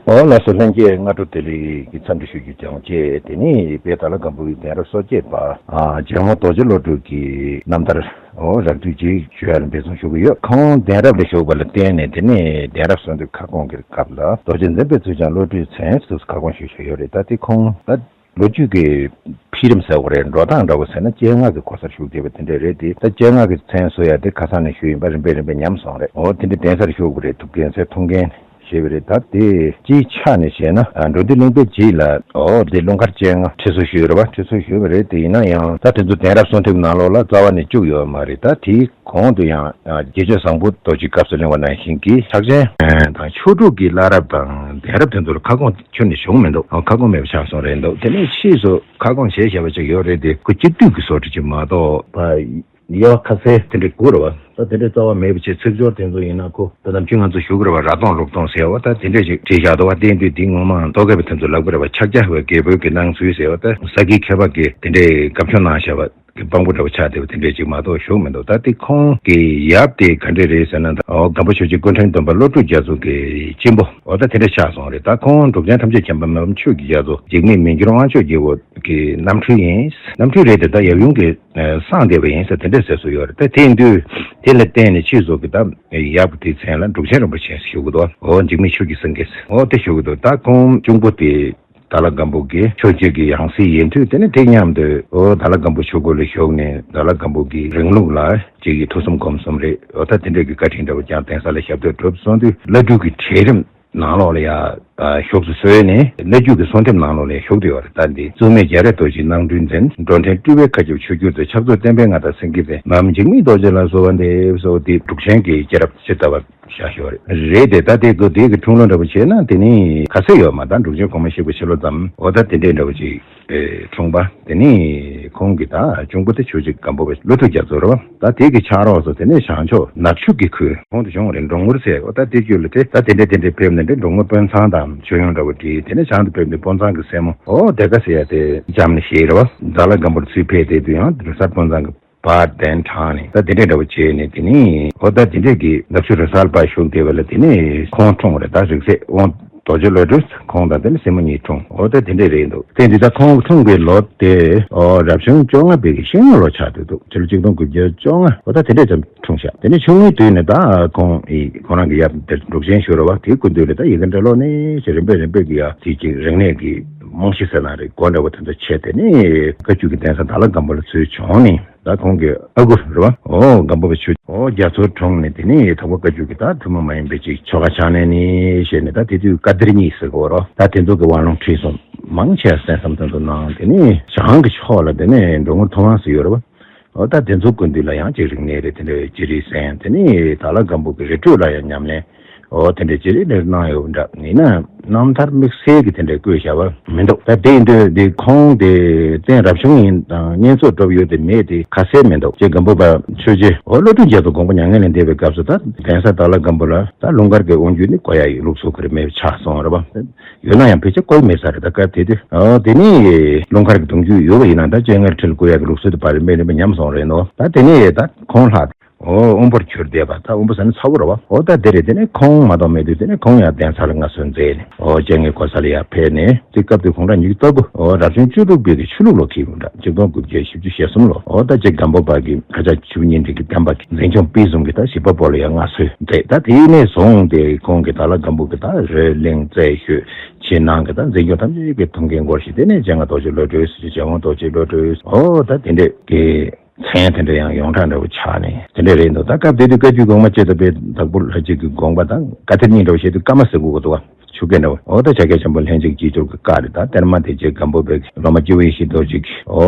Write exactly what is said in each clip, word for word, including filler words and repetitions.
འོ་ལགས་སོ། ལྷན་རྒྱས་སྔ་དྲོ་བདེ་ལེགས་ཀྱི་འཚམས་འདྲི་ཞུ་རྒྱུ་ཡང་བཅས། དེ་ནི་དཔལ་དྭགས་ལྷ་སྒམ་པོའི་གདན་རབས་སོ་བརྒྱད་པ་ཨ་རྒྱལ་དབང་རྡོ་རྗེ་བློ་གྲོས་ཀྱི་རྣམ་ཐར། འོ་རགས་བསྡུས་ཅིག་ཞུ་ཡ་ལ་འབད་བརྩོན་ཞུ་གི་ཡོད། ཁོང་གདན་རབས་ལ་བཞུགས་པ་ལ་བརྟེན་ནས་དེ་ནི་གདན་རབས་གསོལ་འདེབས་ཁ་སྐོང་གི་སྐབས་ལ་རྡོ་རྗེ་འཛིན་པའི་ཚུལ་འཆང་བློ་གྲོས་མཚན་སོ་སོ་ཁ་སྐོང་ཞུས་བཞག་ཡོད་རེད། ད་དེ་ཁོང་ད་ལོ་རྒྱུས་ཀྱི་འཕེལ་རིམ་ཟེར་བ་རེད། འགྲོ་སྟངས་འདྲ་བོ་ཟེར་ན་སྤྱན་སྔ་གི་གོ་སར་བཞུགས་བསྡད་པ་དེ་འདྲ་རེད་དེ། ད་སྤྱན་སྔ་གི་མཚན་གསོལ་ཡ་དེ་ཁ་སང་ནས་ཞུས་ཡིན་པ་རིམ་པས་རིམ་པས་ཉམས་སོང་རེད། འོ་དེ་འདྲ་གདན་སར་བཞུགས་པ་རེད། ཐུབ་བསྟན་སྲས་ཐུབ་བསྟན་ཞེས་པ་རེད། ད་དེ་སྤྱིའི་ཆ་ནས་བཤད་ན་ཨ་འགྲོ་འདི་གླིང་པའི་རྗེས་ལ་འོ་དེ་ཀླུ་མཁར་སྤྱན་སྔ་ཁྲི་གསོལ་ཞུས་རེད་བ། ཁྲི་གསོལ་ཞུས་པ་རེད། དེ་ཡིན་ན་ཡང་ད་དེ་ཚོ་གདན་རབས་གསོལ་འདེབས་ནང་ལོགས་ལ་རྩ་བ་ནས་བཅུག་ཡོད་མ་རེད། ད་དེའི་གོང་དུ་ཡང་ཨ་དགེ་ཆོས་བཟང་པོ་རྡོ་རྗེའི་སྐབས་སུ་གླེང་བ་ནང་བཞིན་གྱི་ཕྱག་ཆེན་དང་ཆོས་དྲུག་གི་བླ་རབས་དང་གདན་རབས་དེ་ཚོ་ལ་ཁ་སྐོང་ཁྱོན་ནས་བྱུང་མི་འདུག་ཁ་སྐོང་མེད་པ་ཆགས་སོང་རེད་འདུག་དེ་ནས་ཕྱིས་སུ་ཁ་སྐོང་བྱས་བཞག་པ་ཅིག་ཡོད་རེད་དེ། ཁོ་གཅིག་བསྡུས་ཀྱི་བཟོ་འདྲ་ཅིག་མ་གཏོགས་པ། དབྱེ་བ་ཁ་གསལ་དེ་འདྲ་དགོས་རེད་བ། ད་དེ་འདྲའི་རྩ་བ་མེད་པ་བྱས། ཚིག་སྦྱོར་དེ་ཚོ་ཡིན་ན་ཁོ་ད་ནམ་རྒྱུན་ང་ཚོ་ཞུ་གི་རེད་བ། ར་སྟོང་ལུག་སྟོང་ཟེར་བ་ད་དེ་འདྲ་ཞིག་བྲིས་བཞག་འདུག་བ། དེ་ཡིན་དུས་འདི་ངོ་མ་རྟོག་གེ་པ་དེ་ཚོ་ལབ་གི་རེད་བ། ཕྱག་རྒྱ་བའི་རྒྱལ་པོའི་གི་སྣང་ཚུལ་ཟེར་བ་ད་ས་དགེ་མཁས་པ་གིས་དེ་འདྲའི་དགའ་ཕྱོགས་གནང་བཞག་པ། གི་དཔང་པོ་འདྲ་བོ་ཆགས་བསྡད་པ་དེ་འདྲས་ཅིག་མ་གཏོགས་ཞུགས་མི་འདུག་ད་དེ་ཁོང་གི་ཡབ་དེ་ག་འདྲས་རེད་ཟེར་ན། ད་འོ་སྒམ་པོ་ཆོས་རྗེ་སྐུ་ཕྲེང་བདུན་པ་བློ་གྲོས་རྒྱ་མཚོ་གི་གཅེན་པོ་འོ་ད་དེ་འདྲས་ཆགས་སོང་རེད། ད་ཁོང་འབྲུག་ཆེན་ཐམས་ཅད་མཁྱེན་པ་མི་ཕམ་ཆོས་ཀྱི་རྒྱ་མཚོ། འཇིགས་མེད་མི་འགྱུར་དབང་ཕྱུག་རྒྱལ་པོ་གི་རྣམ་འཕྲུལ་ཡིན། རྣམ་འཕྲུལ་རེད་དེ། ད་ཡབ་ཡུམ་གྱི་གསང་བསྡད་པ་ཡིན་ཟེར་དེ་འདྲས་ཟེར་སྲོལ་ཡོད་རེད། ད་དེ་ཡིན་དུས་དེ་ལ་བརྟེན་ནས་ཕྱིས་སུ་གི་ད་ཡབ་དེའི་མཚན་ལ་འབྲུག་ཆེན་རིན་པོ་ཆེ་ཞུ་གི་འདུག་འོ་འཇིགས་མེད་ཆོས་ཀྱི་སེང་གེ་འོ་དེ་ཞུ་གི་འདུག་ད་ཁོང་གཅུང་པོ་དེ། དྭགས་ལྷ་སྒམ་པོ་གི་ཆོས་བརྒྱུད་ཀྱི་ཡང་སྲིད་ཡིན་དུས་དེ་ནི་དེ་མཉམ་དུ་འོ་དྭགས་ལྷ་སྒམ་པོ་ཆོས་སྐོར་ལ་ཞུགས་ནས་དྭགས་ལྷ་སྒམ་པོ་གི་རིང་ལུགས་ལ་གཅིག་གི་ཐུགས་བསམ་སྒོམ་གསུམ་རེད། འོ་ད་དེ་འདྲ་གི་བཀའ་དྲིན་འདྲ་བོ་ཀྱང་གདན་ས་ལ་ཞབས་ཏོག་གྲུབ་སོང་དུས་བླ་སྤྲུལ་གྱི་གྲལ་རིམ་ནང་ལོགས་ལ་ཡ་ཞུགས་སུ་གསོལ་ནས་བླ་བརྒྱུད་ཀྱི་གསོལ་འདེབས་ནང་ལོགས་ལ་ཞུགས་བསྡད་ཡོད་རེད། ད་འདི་བཙུན་མའི་རྒྱ་རས་རྡོ་རྗེའི་སྣང་སྤྲུལ་མཛད། འགྲོ་འདྲེན་སྤྲུལ་པའི་མཁའ་ཁྱབ་ཆོས་སྒྱུར་མཛད། ཕྱག་རྫོགས་བསྟན་པའི་མངའ་བདག་སེང་གེ་མཛད། མ་འཇིགས་མེད་རྡོ་རྗེ་ལ་གསོལ་བ་འདེབས་སོགས་འདི་འབྲུག་ཆེན་གྱི་སྐྱེས་རབས་ཇི་ལྟ་བར། བཞག་ཞོར་རེད་དེ། ད་དེ་གི་དེ་གི་འཁྲུངས་ལོ་འདྲ་པོ་བྱས་ན་དེ་ནི་ག་ཚོད་ཡོད་མ། ད་འབྲུག་ཆེན་གོང་མ་ཞིག་པོ་ཕྱི་ལོ་ཙམ་འོ་ད་དེ་འདྲའི་འདྲ་པོ་ཅིག་ཨེ་འཁྲུངས་པ། དེ་ནི་ཁོང་གི་ད་གཅུང་པོ་དེ་ཆོས་རྗེ་སྒམ་པོ་པ་བློ་གྲོས་རྒྱ་མཚོ་རེད་བ། ད་དེ་གི་ཕྱག་རོགས་སུ་དེ་ནས་བྱང་ཕྱོགས་ནག་ཆུ་གི་ཁུལ་ཁོང་དུ་བྱུང་བ་རེད། འབྲོང་ངུར་ཟེར། འོ་ད་དེ་རྒྱུད་ལ་དེ་ད་དེ་འདྲས་དེ་འདྲས་ཕེབས་ནས་འདྲ་འབྲོང་ངུར་དཔོན་ཚང་དང་མཆོད་ཡོང་འདྲ་པོ་བྲིས། དེ་ནས་བྱང་དུ་ཕེབས་ནས་དཔོན་ཚང་གི་སྲས་མོ་འོ་དེ་ཀ་ཟེར་ཡ་དེ་འཇམ་ནས་ཞེས་རེད་བ། དྭགས་ལྷ་སྒམ་པོར་ཚུར་ཕེབས་དེ་དུས་ཡང་རུ་སར་དཔོན་ཚང་གི་བར་གདན་དྲངས་ནས་ད་དེ་འདྲས་འདྲ་བོ་བྱས་ནས་དེ་ནས་འོ་ད་དེ་འདྲས་ཀྱི་ནག་ཆུ་རུ་སར་བར་བཞུགས་བསྡད་པ་ལ་དེ་ནས་ཁོང་འཁྲུངས་རེད། ད་རིགས་སྲས་དབང་རྡོ་རྗེ་བློ་གྲོས་ཁོང་དང་དེ་ནས་སྲས་མོ་གཉིས་འཁྲུངས། འོ་ད་དེ་འདྲས་རེད་འདུག་དེ་འདི་ད་ཁོང་འཁྲུངས་པའི་ལོ་དེ་འོ་རབ་བྱུང་བཅོ་ལྔ་པའི་གི་ཤིང་ལོ་ཆགས་བསྡད་འདུག་ཕྱི་ལོ་ཆིག་སྟོང་དགུ་བརྒྱ་བཅོ་ལྔ་འོ་ད་དེ་འདྲས་ཙམ་འཁྲུངས་ཤག་དེ་ནས་ཆུང་ངུའི་དུས་ནས་ད་ཁོང་ཨི་ཁོང་རང་གི་ཡབ་དེ་འབྲུག་ཆེན་ཞུ་རེད་བ། དེའི་སྐུ་མདུན་ལ་ད་ཡི་གེ་འབྲི་ཀློག་ནས་ཞེས་རིམ་པས་རིམ་པས་ཀྱི་ཡ་དེ་ཅིག་རིག་གནས་ཀྱི་རྨང་གཞི་ཟེར་ན་རེད། སྒོ་འདྲ་བོ་དེ་ཚོ་ཕྱེ། དེ་ནས་བཀའ་བརྒྱུད་ཀྱི་གདན་ས་དྭགས་ལྷ་སྒམ་པོ་ལ་ཚུར་བྱོན་ནས། ད་ཁོང་གི་ཨ་ཁུ་རེད་བ། འོ་སྒམ་པོ་པ་ཆོས་འོ་རྒྱ་མཚོ་གྲོངས་ནས་དེ་ནས་དང་པོ་བཀའ་བརྒྱུད་ཀྱི་ད་ཐུན་མོང་མ་ཡིན་པའི་ཅིག་ཆོ་ག་ཕྱག་ལེན་ནི་ཞེས་ནས། ད་དེ་དུས་བཀའ་གཏེར་གཉིས་ཟེར་གོ་རོ། ད་དེ་ཚོ་གི་དབང་ལུང་ཁྲིད་གསུམ་མང་ཆེ་བ་གསན་བསམ་དོན་དུ་གནང་། དེ་ནས་བྱང་གི་ཕྱོགས་ལ་དེ་ནས་འབྲོང་ངུར་ཐུབ་དབང་ཟེར་ཡོད་རེད་བ། འོ་ད་དེ་ཚོ་ཀུན་འདུས་ལ་ཡང་ཅིག་རིག་གནས་རེད། དེ་འདྲ་ཅི་རིགས་གསན། དེ་ནས་དྭགས་ལྷ་སྒམ་པོ་གི་རི་ཁྲོད་ལ་ཡང་ཉམས་ལེན། འོ་དེ་འདྲ་ཅི་རིགས་ནས་གནང་ཡོད་འདྲ། ཡིན་ན་རྣམ་ཐར་དམིགས་བསལ་གྱི་དེ་འདྲ་བཀོད་བཞག་པ་མི་འདུག་ད་དེ་ཡིན་དུས་འདི་ཁོང་དེ་བཙན་རབ་བྱུང་ཡིན་དང་བསྙེན་རྫོགས་གྲུབ་ཡོད་དེ་མེད་དེ་ཁ་གསལ་མི་འདུག་ཅེས་སྒམ་པོ་པ་ཆོས་རྗེ་འོ་བློ་གྲོས་རྒྱ་མཚོ་དགོངས་པ་མྱ་ངན་ལས་འདས་པའི་སྐབས་སུ་ད་གདན་ས་དྭགས་ལྷ་སྒམ་པོ་ལ་ད་ཀླུ་མཁར་གྱི་དབང་བསྒྱུར་ནི་དགོས་ཡ་ཡི་ལུགས་སྲོལ་གྱི་རིམ་པས་ཆགས་སོང་རེད་པ། ཡོད་ན་ཡང་ཕལ་ཆེར་བཀོད་མེད་ས་རེད། ད་སྐབས་དེ་དུས་འོ་དེ་ནས་ཀླུ་མཁར་གྱི་གདུང་རྒྱུད་ཡོད་པ་ཡིན་ན་ད་སྤྱན་སྔར་ཁྲི་ལ་བཀུར་ཡ་གི་ལུགས་སྲོལ་དེ་ཕར་རིམ་པས་རིམ་པས་ཉམས་སོང་རེད་འདུག་ད་དེ་ནས་ད་ཁོང་ལྷག་འོ་དབོན་པོར་གྱུར་བསྡད་པ། ད་དབོན་པོ་ཟེར་ན་ཚ་བོ་རེད་བ། འོ་ད་དེ་རེད། དེ་ནས་ཁོང་མ་གཏོགས་མེད་དུས་དེ་ནས་ཁོང་ཡང་གདན་ས་ལ་མངའ་གསོལ་མཛད་ནས་འོ་སྤྱན་སྔའི་གོ་ས་ལ་ཡར་ཕེབས་ནས་དེ་སྐབས་དེ་ཁོང་རང་ཉིད་ཀྱི་ལྟ་བུ་འོ་རབ་བྱུང་བཅུ་དྲུག་པའི་གི་ཆོས་ལུགས་ལོ་ཁེལ་བ་འདྲ། ཆིག་སྟོང་དགུ་བརྒྱ་བཞི་བཅུ་ཞེ་གསུམ་ལོ། འོ་ད་རྗེ་སྒམ་པོ་པ་གི་ཁ་ཆག་ཆུ་བོ་གཉིས་འདྲེས་ཀྱི་བསྟན་པ་གི་འཛིན་སྐྱོང་སྤེལ་གསུམ་གྱི་ད་བཞི་པ་པོ་ལ་ཡང་མངའ་གསོལ་མཛད། ད་དེ་ནས་བཟུང་སྟེ་ཁོང་གི་དྭགས་ལྷ་སྒམ་པོ་གི་ད་རོལ་གླིང་རྩེ་ཤོད་ཕྱི་ནང་གི་ད་འཛིན་སྐྱོང་ཐམས་ཅད་ཀྱི་ཐུགས་འགན་འཁུར་ཞིང་། དེ་ནས་སྤྱན་སྔ་རྡོ་རྗེ་བློ་གྲོས་ཟེར་རྗེ་དབང་རྡོ་རྗེ་བློ་གྲོས་འོ་ད་དེ་འདྲས་ཀྱི། མཚན་དེ་འདྲ་ཡང་ཡོངས་གྲགས་འདྲ་བོ་ཆགས་ནས་དེ་འདྲ་རེད་འདུག་ད་སྐབས་དེ་དུས་བཀའ་བརྒྱུད་དགོངས་པ་ཅི་ལྟ་བུའི་དྭགས་པོ་ལྷ་རྗེ་གི་དགོངས་པ་དང་བཀའ་གཏེར་གཉིས་འདྲ་བོ་བཤད་དུས་བཀའ་མ་ཟེར་དགོས་ཀྱི་འདུག་བ། ཆོས་སྐད་འདྲ་བོ། འོ་ད་བྱ་རྒྱལ་ཆེན་པོ་ལྷན་ཅིག་སྐྱིད་སྦྱོར་གྱི་བཀའ་རེད། ད་གཏེར་མ་དེ་རྗེ་སྒམ་པོ་པའི་སློབ་མ་སྐྱེས་བུ་ཡེ་ཤེས་རྡོ་རྗེ་གི་འོ་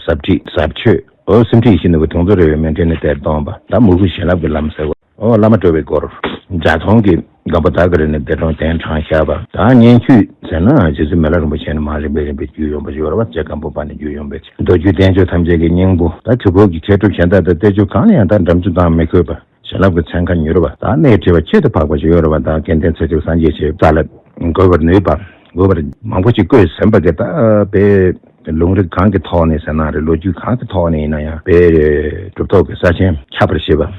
ཟབ་ཁྲིད་ཟབ་ཆོས་འོ་སེམས་ཁྲིད་ཡིད་བཞིན་ནོར་བུ་དུང་མཚོ་རོལ་པའི་མཎྜལ་ནས་གཏེར་སྟོན་པ། ད་མོས་གུས་བྱིན་རླབས་ཀྱི་ལམ་ཟེར་བ། འོ་བླ་མ་སྤྲོས་པའི་སྐོར། ལྗགས་མཐོང་གི་སྒམ་པོ་དག་གི་རི་ནས་བདེ་གྲོང་གདན་དྲངས་བཞག་པ། ད་སྙན་བརྒྱུད་ཟེར་ན་རྗེ་བཙུན་མི་ལ་རིན་པོ་ཆེ་ནས་མར་རིམ་པས་རིམ་པས་བརྒྱུད་ཡོང་བ་ཞིག་ཡོད་རེད་བ། རྗེ་སྒམ་པོ་པ་ནས་བརྒྱུད་ཡོང་བའི་མདོ་རྒྱུད་བསྟན་བཅོས་ཐམས་ཅད་ཀྱི་སྙིང་པོ། ད་གྲུབ་ཕུག་གི་མཁས་གྲུབ་གཞན་དག་དང་བསྟན་བཅོས་གང་ལ་ཡང་ད་འགྲམ་ཆུ་དང་མི་དགོས་པ། བྱིན་རླབས་ཀྱི་ཚན་ཁ་མྱུར་བ། ད་གནད་ཁྲི་བ་ཁྱད་དུ་འཕགས་པ་ཞིག་ཡོད་རེད་བ། ད་སྐལ་ལྡན་ཚེ་མཆོག་སངས་རྒྱས་ཆོས་རྩ་ལ་འགོད་པར་ནུས་པ། འགོད་པར་མང་པོ་ཞིག་བཀོད་ཟིན་པ་གི་ད་དཔེ་ལུང་རིགས་གང་གི་ཐོག་ནས་ཟེར་ན་རེད། ལོ་རྒྱུས་གང་གི་ཐོག་ནས་ཡིན་ན་ཡང་དཔེ་གྲུབ་ཐོབ་ཀྱི་ས་ཆེན་ཁྱབ་པར་བྱེད་པ།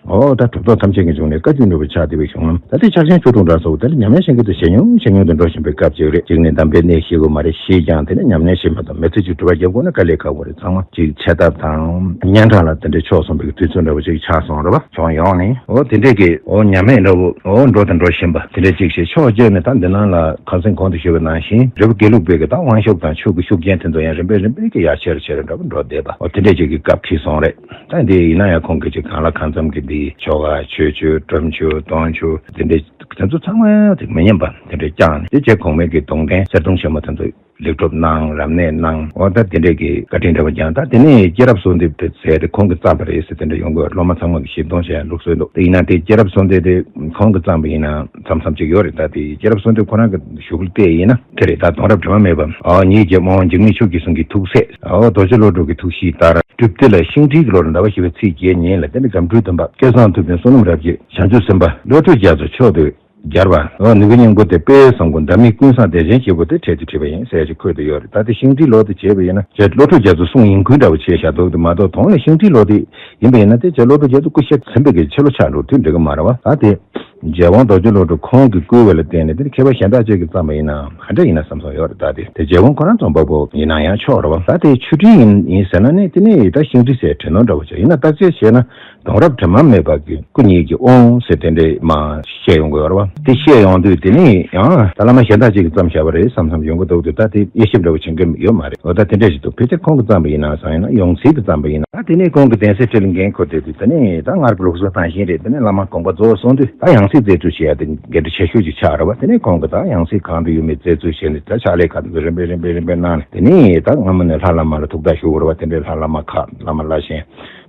འོ་ད་གྲུབ་ཐོབ་ཐམས་ཅད་ཀྱི་འབྱུང་གནས་བཀའ་བརྒྱུད་འབྲུག་པའི་ཕྱག་བདེ་བའི་གཞུང་ལམ། ད་ལྟའི་ཕྱག་ཆེན་ཆོས་དྲུག་འདྲ་སོགས་དེ་ལ་ཉམས་ལེན་བྱེད་མཁན་དུ་ཇེ་ཉུང་ཇེ་ཉུང་དུ་འགྲོ་བཞིན་པའི་སྐབས་ཅིག་རེད། གཅིག་ནས་གདམས་པའི་གནས་ཤེས་དགོས་མ་རེད། ཤེས་ཀྱང་དེ་ནས་ཉམས་ལེན་བྱེད་མ་ཐུབ། མི་ཚེ་གཅིག་སྒྲུབ་པ་རྒྱབ་དགོས་ན་དཀའ་ལས་ཁག་པོ་རེད། ཚང་མ་གཅིག་བྱེད་ཐབས་དང་སྙན་གྲགས་ལ་དེ་འདྲའི་ཕྱོགས་བཟུང་བའི་དུས་ཚོད་འདྲ་བོ་ཅིག་ཆགས་སོང་རེད་བ། ཕྱོགས་ཡོངས་ནས་འོ་དེ་འདྲས་ཀྱི་འོ་ཉམས་ལེན་འདྲ་བོ་འོ་འགྲོ་དང་འགྲོ་བཞིན་པ་དེ་འདྲས་ཅིག་ཞེས་ཕྱོགས་བརྒྱབ་ནས། ད་འདི་ནང་ལ་ཁ་སང་གོང་དུ་ཞུས་པ་ནང་བཞིན་རི་བོ་དགེ་ལུགས་པའི་གི་ད་དབང་ཤུགས་དང་ཆོས་ཀྱི་ཤུགས་རྐྱེན་དེ་ཚོ་ཡང་རིམ་པས་རིམ་པས་ཀྱི་ཡར་ཆེར་ཆེར་འདྲ་བོ་འགྲོ་བསྡད་པ་འོ་དེ་འདྲས་ཅིག་གི་སྐབས་འཁེལ་སོང་རེད། ད་འདི་ཡིན་ན་ཡང་ཁོང་གིས་ཅིག་གང་ལ་གང་འཚམ་གྱི་འདི་ཆོ་ག་ཆོས་ཆོས་སྒྲོམ་ཆོས་སྟོང་ཆོས་དེ་འདྲའི་དེ་ཚོ་ཚང་མ་ཅིག་མི་ཉམས་པ་དེ་འདྲའི་བསྐྱངས་ནས། དེ་རྗེས་གོང་མའི་གི་གདུང་རྟེན་གསེར་གདུང་ཆེན་མོ་དེ་ཚོ་ལེགས་གྲུབ་གནང་། རབ་གནས་གནང་། འོ་ད་དེ་འདྲའི་གི་བཀའ་དྲིན་འདྲ་བོ་ཀྱང་། ད་དེ་ནས་སྐྱེས་རབས་གསོལ་འདེབས་དེ་ཟེར་དེ་ཁོང་གིས་བརྩམས་པ་རེད་ཟེར་དེ་འདྲ་ཡོང་གི་ཡོད། སློབ་མ་ཚང་མ་གིས་ཞིབ་མཐོང་བྱས་ལུགས་སྲོལ་འདུག་དེ་ཡིན་ན་དེ་སྐྱེས་རབས་གསོལ་འདེབས་དེ་ཁོང་གིས་བརྩམས་པ་ཡིན་ན་མཚམས་མཚམས་ཅིག་ཡོད་རེད། ད་དེ་སྐྱེས་རབས་གསོལ་འདེབས་ཁོ་རང་གི་གཞུག་ལ་བལྟས་ཡིན་ན་དེ་རེད། ད་གདུང་རབས་དྲི་མ་མེད་པ། ཨ་ཉིད་ཀྱི་མ་འོངས་འཇིགས་མེད་ཆོས་ཀྱི་གསུང་གི་ཐུགས་སྲས། ཨོ་རྡོ་རྗེ་བློ་གྲོས་ཀྱི་ཐུགས་གཤིས་ལྟར། སྒྲུབ་སྡེ་ལ་ཤིང་ཁྲིའི་གི་ལོ་རེ་འདའ་བ་ཞེས་པའི་ཚིག་བརྒྱད་ཉིད་ལ་བརྟེན་ནས་སྒམ་སྤྲུལ་སྟོན་པ་སྐལ་བཟང་ཐུབ་བསྟན་བསོད་ནམས་རབ་རྒྱས་བྱང་ཆུབ་སེམས་དཔའ་བློ་གྲོས་རྒྱ་མཚོ་མཆོག་ཏུ་སྦྱར་བ། ཨོ་ནུས་པའི་སྙིང་པོ་སྟེ་དཔལ་བཟང་པོ་ཟླ་མེད་ཀུན་བཟང་བདེ་ཆེན་ཞིག་པོ་དེ་འཕྲལ་དུ་བྲིས་པ་ཡིན་ཟེར་ཞིག་འཁོད་དུ་ཡོད་རེད། ད་དེ་ཤིང་ཁྲིའི་ལོ་དེ་བྱས་པ་ཡིན་ན་ཅེས་བློ་གྲོས་རྒྱ་མཚོ་གསུང་ཡིན་ཁུལ་འདྲ་བོ་བྱས་བཞག་འདུག་དེ་མ་གཏོགས་དོན་ལ་ཤིང་ཁྲིའི་ལོ་དེ་ཡིན་པ་ཡིན་ན་དེ་ཅེས་བློ་གྲོས་རྒྱ་མཚོ་སྐུ་ཞབས་ཚན་པའི་གི་ཕྱི་ལོ་ཆགས་འགྲོ་དུས་འགྲིག་གི་མ་རེད་བ། ད་དེ། རྒྱལ་དབང་རྡོ་རྗེ་བློ་གྲོས་ཁོང་གིས་བསྐུལ་བ་ལ་བརྟེན་ནས་དེ་ནི་མཁས་པ་གཞན་དག་ཅིག་གིས་བརྩམས་པ་ཡིན་ན་ག་འདྲ་ཡིན་ན་བསམ་སོང་ཡོད་རེད། ད་དེ་དེ་རྒྱལ་དབང་ཁོ་རང་རྩོམ་པ་པོ་ཡིན་ན་ཡང་ཆོག་རེད་བ། ད་དེ་ཆོས་ཁྲིད་ཡིན་ཡིན་ཟེར་ན་ནི་དེ་ནི་ད་ཤིང་ཁྲིད་ཟེར་བྲིས་ནོ་འདྲ་བོ་ཅིག་ཡིན་ན། བརྟག་དཔྱད་བྱས་ན་གདུང་རབས་དྲི་མ་མེད་པ་གི་སྐུ་ཉིད་ཀྱི་དབང་ཟེར་དེ་འདྲས་མ་བཤད་ཡོང་གི་ཡོད་རེད་བ། དེ་བཤད་ཡོང་དུས་དེ་ནི་ཡང་ད་བླ་མ་གཞན་དག་ཅིག་གིས་བརྩམས་བཞག་པ་རེད་བསམ་བསམ་ཡོང་གི་འདུག་དུས་ད་དེ་དབྱེ་ཞིབ་འདྲ་བོ་བྱེད་མཁན་ཡོད་མ་རེད། འོ་ད་དེ་འདྲས་ཞིག་འདུག་ཕལ་ཆེར་ཁོང་གིས་བརྩམས་པ་ཡིན་ན་བསམ་ཡིན་ན་ཡོངས་འཛིན་གྱིས་བརྩམས་པ་ཡིན་ན། ད་དེ་ནས་ཁོང་གི་གདན་སའི་ཁྲི་ལ་འགན་འཁུར་ཏེ་དུས་དེ་ནས་ད་སྔར་གྱི་ལུགས་སྲོལ་ནང་བཞིན་རེད། དེ་ནས་བླ་མ་དགོངས་པ་རྫོགས་སོང་དུས་ད་ཡང་སྲིད་མཛད་ཚུལ་བྱེད་ཡ་དེ་འགན་འཁྲི་ཆེ་ཤོས་ཅིག་ཆགས་རེད་བ། དེ་ནས་ཁོང་གིས་ད་ཡང་སྲིད་གང་དུ་ཡོད་མེད་མཛད་ཚུལ་བྱས་ནས་ད་ཕྱག་ལས་ཁག་དེ་ཚོ་རིམ་པས་རིམ་པས་རིམ་པས་གནང་ནས་དེ་ནས་ད་སྔ་མོ་ནས་ལྷ་བླ་མ་ལ་ཐུགས་བརྟག་ཞུ་དགོས་རེད་བ། དེ་འདྲའི་ལྷ་བླ་མ་ཁག་བླ་མ་བླ་ཆེན་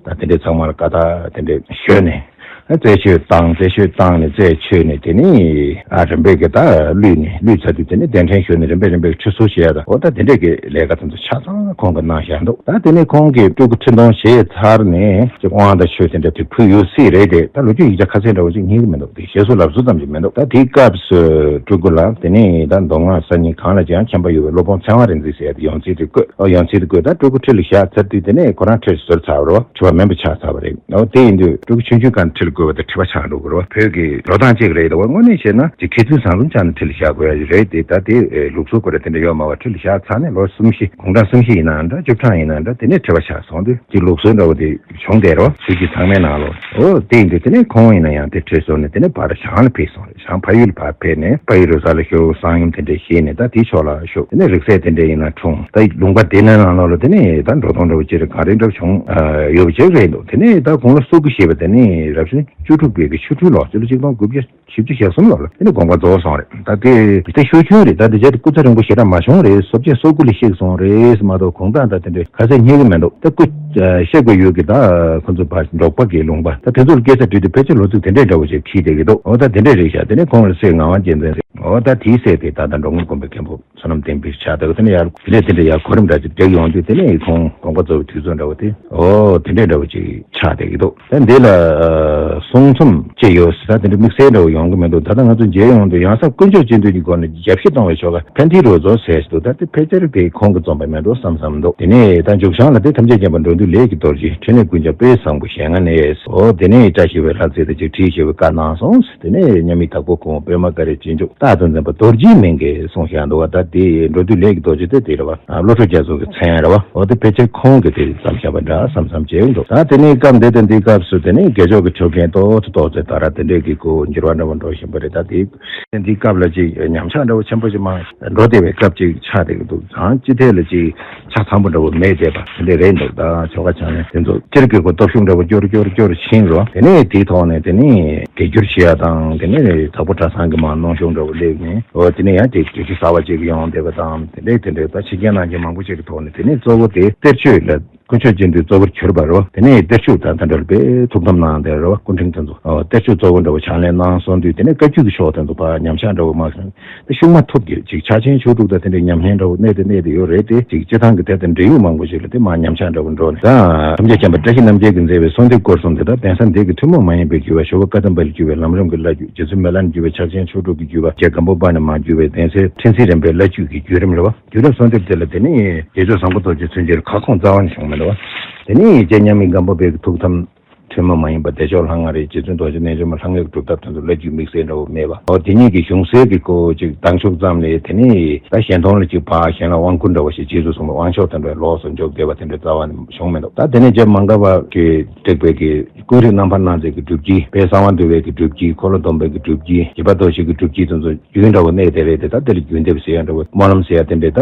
ད་དེ་འདྲའི་ཚང་མ་ལ་བཀའ་རྟགས་དེ་འདྲའི་ཞུས་ནས། རྩད་གཅོད་བཏང་། རྩད་གཅོད་བཏང་ནས་རྩད་ཆོད་ནས་དེ་ནས་ཨ་རིམ་པས་ཀྱི་ད་བླུས་ནས་བླུས་ཚར་དུས་དེ་ནས་གདན་འདྲེན་ཞུས་ནས་རིམ་པས་རིམ་པས་ཁྲི་གསོལ་བྱས་ཡ་ད་འོ་ད་དེ་འདྲས་ཀྱི་ལས་ཀ་དེ་ཚོ་ཆ་ཚང་ཁོང་གིས་གནང་བཞག་འདུག་ད་དེ་ནས་ཁོང་གིས་སྤྲུལ་སྐུ་ཁྲི་སྟོང་བཞེས་ཚར་ནས་ཅིག་དབང་དང་ཆོས་དེ་འདྲ་དེ་ཕུལ་ཡོད་སྲིད་རེད་དེ། ད་ལོ་རྒྱུས་ཡིག་ཆ་ཁ་གསལ་འདྲ་བོ་ཅིག་རྙེད་ཀྱི་མི་འདུག་དེ་བཤད་སྲོལ་ལབ་སྲོལ་ཙམ་ཅིག་མི་འདུག་ད་དེའི་སྐབས་སུ་སྤྲུལ་སྐུ་ལ་དེ་ནས་ད་མདོ་སྔགས་གསར་རྙིང་གང་ལ་ཅང་མཁྱེན་པ་ཡོད་པའི་སློབ་དཔོན་ཚེ་དབང་རིག་འཛིན་ཟེར་ཡ་དེ་ཡོངས་འཛིན་དེ་བསྐོས། ཨོ་ཡོངས་འཛིན་དེ་བསྐོས། ད་སྤྲུལ་སྐུ་ཁྲི་ལ་བཞག་ཚར་དུས་དེ་ནས་ཁོ་རང་ཁྲི་ཟུར་ཚར་བ་རེད་བ། ཁྲི་པ་མིན་པ་ཆགས་ཚར་བ་རེད། ཨོ་དེ་ཡིན་དུས་སྤྲུལ་སྐུ་ཆུང་ཆུང་སྒང་ཁྲི་ལ་བསྐོས་པ་དེ་ཁྲི་པ་ཆགས་འགྲོ་དགོས་རེད་བ། བོད་ཀྱི་འགྲོ་སྟངས་གཅིག་རེད། ད་བ་དངོས་གནས་བྱས་ན་ཅིག་མཁས་བཙུན་བཟང་གསུམ་ཆགས་ནས་ཁྲི་ལ་བཞག་དགོས་ཡ་རེད་དེ། ད་དེ་ལུགས་སྲོལ་ཁོ་ར་དེ་འདྲ་ཡོད་མ་བ། ཁྲི་ལ་བཞག་ཚར་ནས་ལོ་གསུམ་བཞི་དགུང་གྲངས་གསུམ་བཞི་ཡིན་ནའང་འདྲ་བཅུ་གྲངས་ཡིན་ནའང་འདྲ་དེ་ནས་ཁྲི་པ་ཆགས་སོང་དུས་ཅིག་ལུགས་སྲོལ་འདྲ་བོ་དེ་བྱུང་བསྡད་རོ། དུས་ཀྱི་ཚང་མའི་ནང་ལོ། ཨོ་དེ་ཡིན་དུས་དེ་ནས་ཁོང་ཡིན་ན་ཡང་དེ་ཁྲི་གསོལ་ནས་དེ་ནས་ཕར་བྱང་ལ་ཕེབས་སོང་རེད། བྱང་ཕ་ཡུལ་ལ་ཕར་ཕེབས་ནས་ཕ་ཡུལ་རོལ་གར་ལ་ཞུགས། གསང་ཡུམ་དེ་འདྲས་བཞེས་ནས་ད་དེའི་ཕྱོགས་ལ་ཞུགས། དེ་ནས་རིག་གསལ་དེ་འདྲས་ཡིན་ན་འཁྲུངས། ད་ལུང་པ་དེ་ནས་ནང་ལོགས་ལ་དེ་ནས་ད་འགྲོ་སྟངས་འདྲ་བོ་ཅིག་རེད། གང་རེད་འདྲ་བོ་བྱུང་ཡོད་པ་ཅིག་རེད་འདུག་དེ་ནས་ད་དགུང་ལོ་སོ་དགུ་བཞེས་པ་དེ་ནས་རབ་བྱུང་བཅུ་དྲུག་པའི་གི་ཆུ་སྦྲུལ་ལོ་སྤྱི་ལོ་ཆིག་སྟོང་དགུ་བརྒྱ་བཞི་བཅུ་ཞེ་གསུམ་ལོ་ལ་དེ་ནས་དགོངས་པ་རྫོགས་སོང་རེད། ད་དེ་དེ་ཤུགས་ཆུང་རེད། ད་དེ་རྗེས་དུ་སྐུ་ཚེ་རིང་པོ་ཞེ་དྲག་མ་བྱུང་རེད། སོ་བརྒྱད་སོ་དགུ་ལ་གཤེགས་སོང་རེད་མ་གཏོགས་གུང་སྟངས་ད་དེ་འདྲའི་ག་ཚད་རྙེད་ཀྱི་མི་འདུག་ད་སྐུ་གཤེགས་པའི་ཡུལ་གྱི་ད་ཁོ་ཚོ་ཕར་འབྲོག་པ་གི་ལུང་པ་ད་དེ་ཚོར་སྐྱེས་ས་བྲིས་དུས་ཕལ་ཆེར་ལོ་ཚིགས་དེ་འདྲའི་འདྲ་བོ་ཞིག་འཁྱེར་བསྡད་ཀྱི་འདུག་འོ་ད་དེ་འདྲའི་རེད་ཤག་དེ་ནས་ཁོང་ལ་སྲས་ངག་དབང་རྒྱལ་མཚན་ཟེར། འོ་ད་དེའི་སྲས་དེ་ད་ལྟ་འགྲོ་མགོན་དགོན་པའི་མཁན་པོ་བསོད་ནམས་བསྟན་འཕེལ་ཆགས་འདུག་དེ་ནས་ཡར་དེ་འདྲ་དེ་འདྲ་ཡར་གོ་རིམ་འདྲ་ཅིག་བསྒྲིགས་ཡོང་དུས་དེ་ནས་ཁོང་དགོངས་པ་རྫོགས་པའི་དུས་ཚོད་འདྲ་བོ་དེ་འོ་དེ་འདྲའི་འདྲ་བོ་ཅིག་ཆགས་བསྡད་ཀྱི་འདུག་ད་འདི་ལ་གསུང་རྩོམ་ཅི་ཡོད་ཟེར་ད་དེ་འདྲ་དམིགས་བསལ་འདྲ་བོ་ཡོང་གི་མི་འདུག་ད་ལྟ་ང་ཚོ་མཇལ་ཡོང་དུས་ཡང་ས་དཀོན་མཆོག་སྤྱི་འདུས་ཀྱི་སྒོ་ནས་རྒྱབ་བཤིག་གཏོང་བའི་ཆོ་ག་ཕན་བདེའི་རོལ་མཚོ་ཟེར་ཞིག་འདུག་ད་དེ་ཕལ་ཆེར་དེ་ཁོང་གིས་རྩོམ་པ་མེད་འགྲོ་བསམ་བསམ་འདུག་དེ་ནས་ད་མཇུག་བྱང་ལ་དེ་ཐམས་ཅད་མཁྱེན་པ་འགྲོ་འདུལ་ལས་ཀྱི་རྡོ་རྗེ་ཕྲིན་ལས་ཀུན་ཁྱབ་དཔལ་བཟང་པོ་ཞལ་སྔ་ནས་འོ་དེ་ནས་བཀྲ་ཤིས་པའི་ལྷ་རྫས་དེ་ཅིག་བྲིས་ཞེས་པའི་བཀའ་གནང་སོང་། དེ་ནས་མཉམ་མེད་དྭགས་པོ་ཁོང་པདྨ་ཀ་རའི་སྤྱི་མཆོག་རྟག་ཏུ་འཛིན་པ་རྡོ་རྗེའི་མིང་གིས་གསུངས་བཞག་འདུག་བ། ད་དེ་འགྲོ་འདུལ་ལས་ཀྱི་རྡོ་རྗེ་དེ་དེ་རེད་བ། བློ་གྲོས་རྒྱ་མཚོ་གི་མཚན་རེད་བ། འོ་དེ་ཕལ་ཆེར་ཁོང་གིས་དེ་བརྩམས་བཞག་པ་འདྲ་བསམ་བསམ་བྱས་འདུག་ད་དེ་ནས་སྐབས་འདི་དང་འདིའི་སྐབས་སུ་དེ་ནས་དགེ་སྦྱོར་གྱི་ཆོས་རྒྱན་ཏོག་ཙམ་ཏོག་ཙམ་དར་དེ་འདྲས་ཀྱི་སྒོ་འགྱུར་བ་འདྲ་བོ་འགྲོ་བཞིན་པ་རེད། ད་དེ་འདིའི་སྐབས་ལ་ཅིག་ཉམས་ཆག་འདྲ་བོ་ཆེན་པོ་ཞིག་མ་འགྲོ་བསྡད་པའི་སྐབས་ཅིག་ཆགས་བསྡད་ཀྱི་འདུག་ཙང་སྤྱི་ཐད་ལ་ཅིག་ཆ་ཚང་པོ་འདྲ་བོ་མེད་བསྡད་པ་དེ་འདྲས་རེད་འདུག་ད་ཆོ་ག་ཕྱག་ལེན་དེ་ཚོ་སྤྱིར་གྱི་གོ་སྟོབས་ཤུགས་འདྲ་བོ་སྐྱོར་སྐྱོར་སྐྱོར་ཕྱིན་རོ། དེ་ནས་དེའི་ཐོག་ནས་དེ་ནས་དགེ་སྒྱུར་བྱེད་ཡ་དང་དེ་ནས་དྭགས་པོ་གྲྭ་ཚང་གི་མ་གནང་གཞུང་འདྲ་བོ་སླེབས་ནས་འོ་དེ་ནས་ཡང་དེ་དུས་ཚོད་གསར་བ་ཅིག་ཡོང་བསྡད་པ་དང་དེ་འདྲས་དེ་འདྲས་ད་ཕྱི་རྒྱལ་ནང་རྒྱལ་མང་པོ་ཅིག་གི་ཐོག་ནས་དེ་ནས་གཙོ་བོ་དེ་གཏེར་ཆོས་ལ་དཀོན་མཆོག་སྤྱི་འདུས་གཙོ་བོར་གྱུར་པ་རོ། དེ་ནས་གཏེར་ཆོས་དང་དེ་འདྲ་ལ་དཔེ་ཐུགས་དམ་གནང་བསྡད་རོ། སྐུ་ཕྲེང་དེ་ཚོ་གཏེར་ཆོས་གཙོ་བོ་འདྲ་བོ་ཕྱག་ལེན་གནང་སོང་དུས་དེ་ནས་བཀའ་བརྒྱུད་ཀྱི་ཕྱོགས་དེ་ཚོ་ཕར་ཉམས་ཆག་འདྲ་བོ་མ་སོང་། དེ་ཤུགས་མ་ཐུབ་ཀྱི་ཅིག་ཕྱག་ཆེན་ཆོས་དྲུག་དང་དེ་འདྲའི་ཉམས་ལེན་འདྲ་བོ་གནས་དེ་གནས་དེ་ཡོད་རེད་དེ། ཅིག་སྤྱི་བཏང་གི་དེ་དང་འབྲེལ་ཡོད་མང་པོ་ཞིག་ལ་དེ་མར་ཉམས་ཆག་འདྲ་བོ་འགྲོ་ནས། ད་ཐམས་ཅད་མཁྱེན་པ་བཀྲ་ཤིས་རྣམ་རྒྱལ་གྱིས་མཛད་པའི་གསོལ་འདེབས་སྐོར་གསུམ་དེ་དག་གདན་ས་འདི་གི་ཐུན་མོང་མ་ཡིན་པའི་བརྒྱུད་པ། ཞོལ་པ་བཀའ་གདམས་པ་ལས་བརྒྱུད་པའི་ལམ་རིམ་གྱི་བླ་བརྒྱུད། རྗེ་བཙུན་མི་ལ་ནས་བརྒྱུད་པའི་ཕྱག་ཆེན་ཆོས་དྲུག་གི་བརྒྱུད་པ། རྗེ་སྒམ་པོ་པ་ནས་མར་བརྒྱུད་པའི་གདན་སའི་ཁྲི་འཛིན་རིམ་པའི་བླ་བརྒྱུད་ཀྱི་བརྒྱུད་རིམ་རེད་བ། བརྒྱུད་རིམ་གསོལ་འདེབས་དེ་ལ་དེ་ནས་རྗེ་བཙུན་བཟང་པོ་རྡོ་རྗེ་མཚོན་ཆའི་ཁ་སྐོང་རྩ་བ་ནས་བྱུང་མེད་བ། དེ་ནས་རྗེ་མཉམ་མེད་སྒམ་པོ་པའི་ཐུགས་དམ། ཐུན་མོང་མ་ཡིན་པ་བདེ་མཆོག་ལྷ་ལྔ་རེད། རྗེ་བཙུན་རྡོ་རྗེ་རྣལ་འབྱོར་མ་ལྷ་ལྔའི་སྒྲུབ་ཐབས་དེ་ཚོ་བླ་བརྒྱུད་དམིགས་བསལ་འདྲ་བོ་མེད་པ། འོ་དེ་གཉིས་ཀྱི་གཞུང་སྲོལ་གྱི་སྐོར་ཅིག་བཏང་ཆོག་ཙམ་ལས། དེ་ནས་ད་གཞན་སྟོང་ལ་ཅིག་ཕར་གཞན་ལ་དབང་བསྐུར་འདྲ་བོ་ཞིག་རྗེས་སུ་བཟུང་བ་དབང་ཆོག་དེ་འདྲ་ལོགས་སུ་འཇོག་བསྡད་པ་དེ་འདྲ་རྩ་བ་ནས་བྱུང་མི་འདུག་ད་དེ་ནས་རྗེ་མ་འགགས་པ་གིས་བསྒྲིགས་པའི་གི་ཀུན་རིག་རྣམ་པར་སྣང་མཛད་ཀྱི་སྒྲུབ་དཀྱིལ། དཔལ་གསང་བ་འདུས་པའི་གི་སྒྲུབ་དཀྱིལ། འཁོར་ལོ་སྡོམ་པའི་གི་སྒྲུབ་དཀྱིལ། འཇིགས་པ་སྡོམ་བྱེད་ཀྱི་སྒྲུབ་དཀྱིལ་དེ་ཚོ་རྒྱུན་འདྲ་བོ་གནས་དེ་རེད་དེ། ད་དེ་ལ་རྒྱུན་འདེབས་ཟེར་ཡ་འདྲ་བོ། སྨོན་ལམ་ཟེར་ཡ་དེ་འདྲས་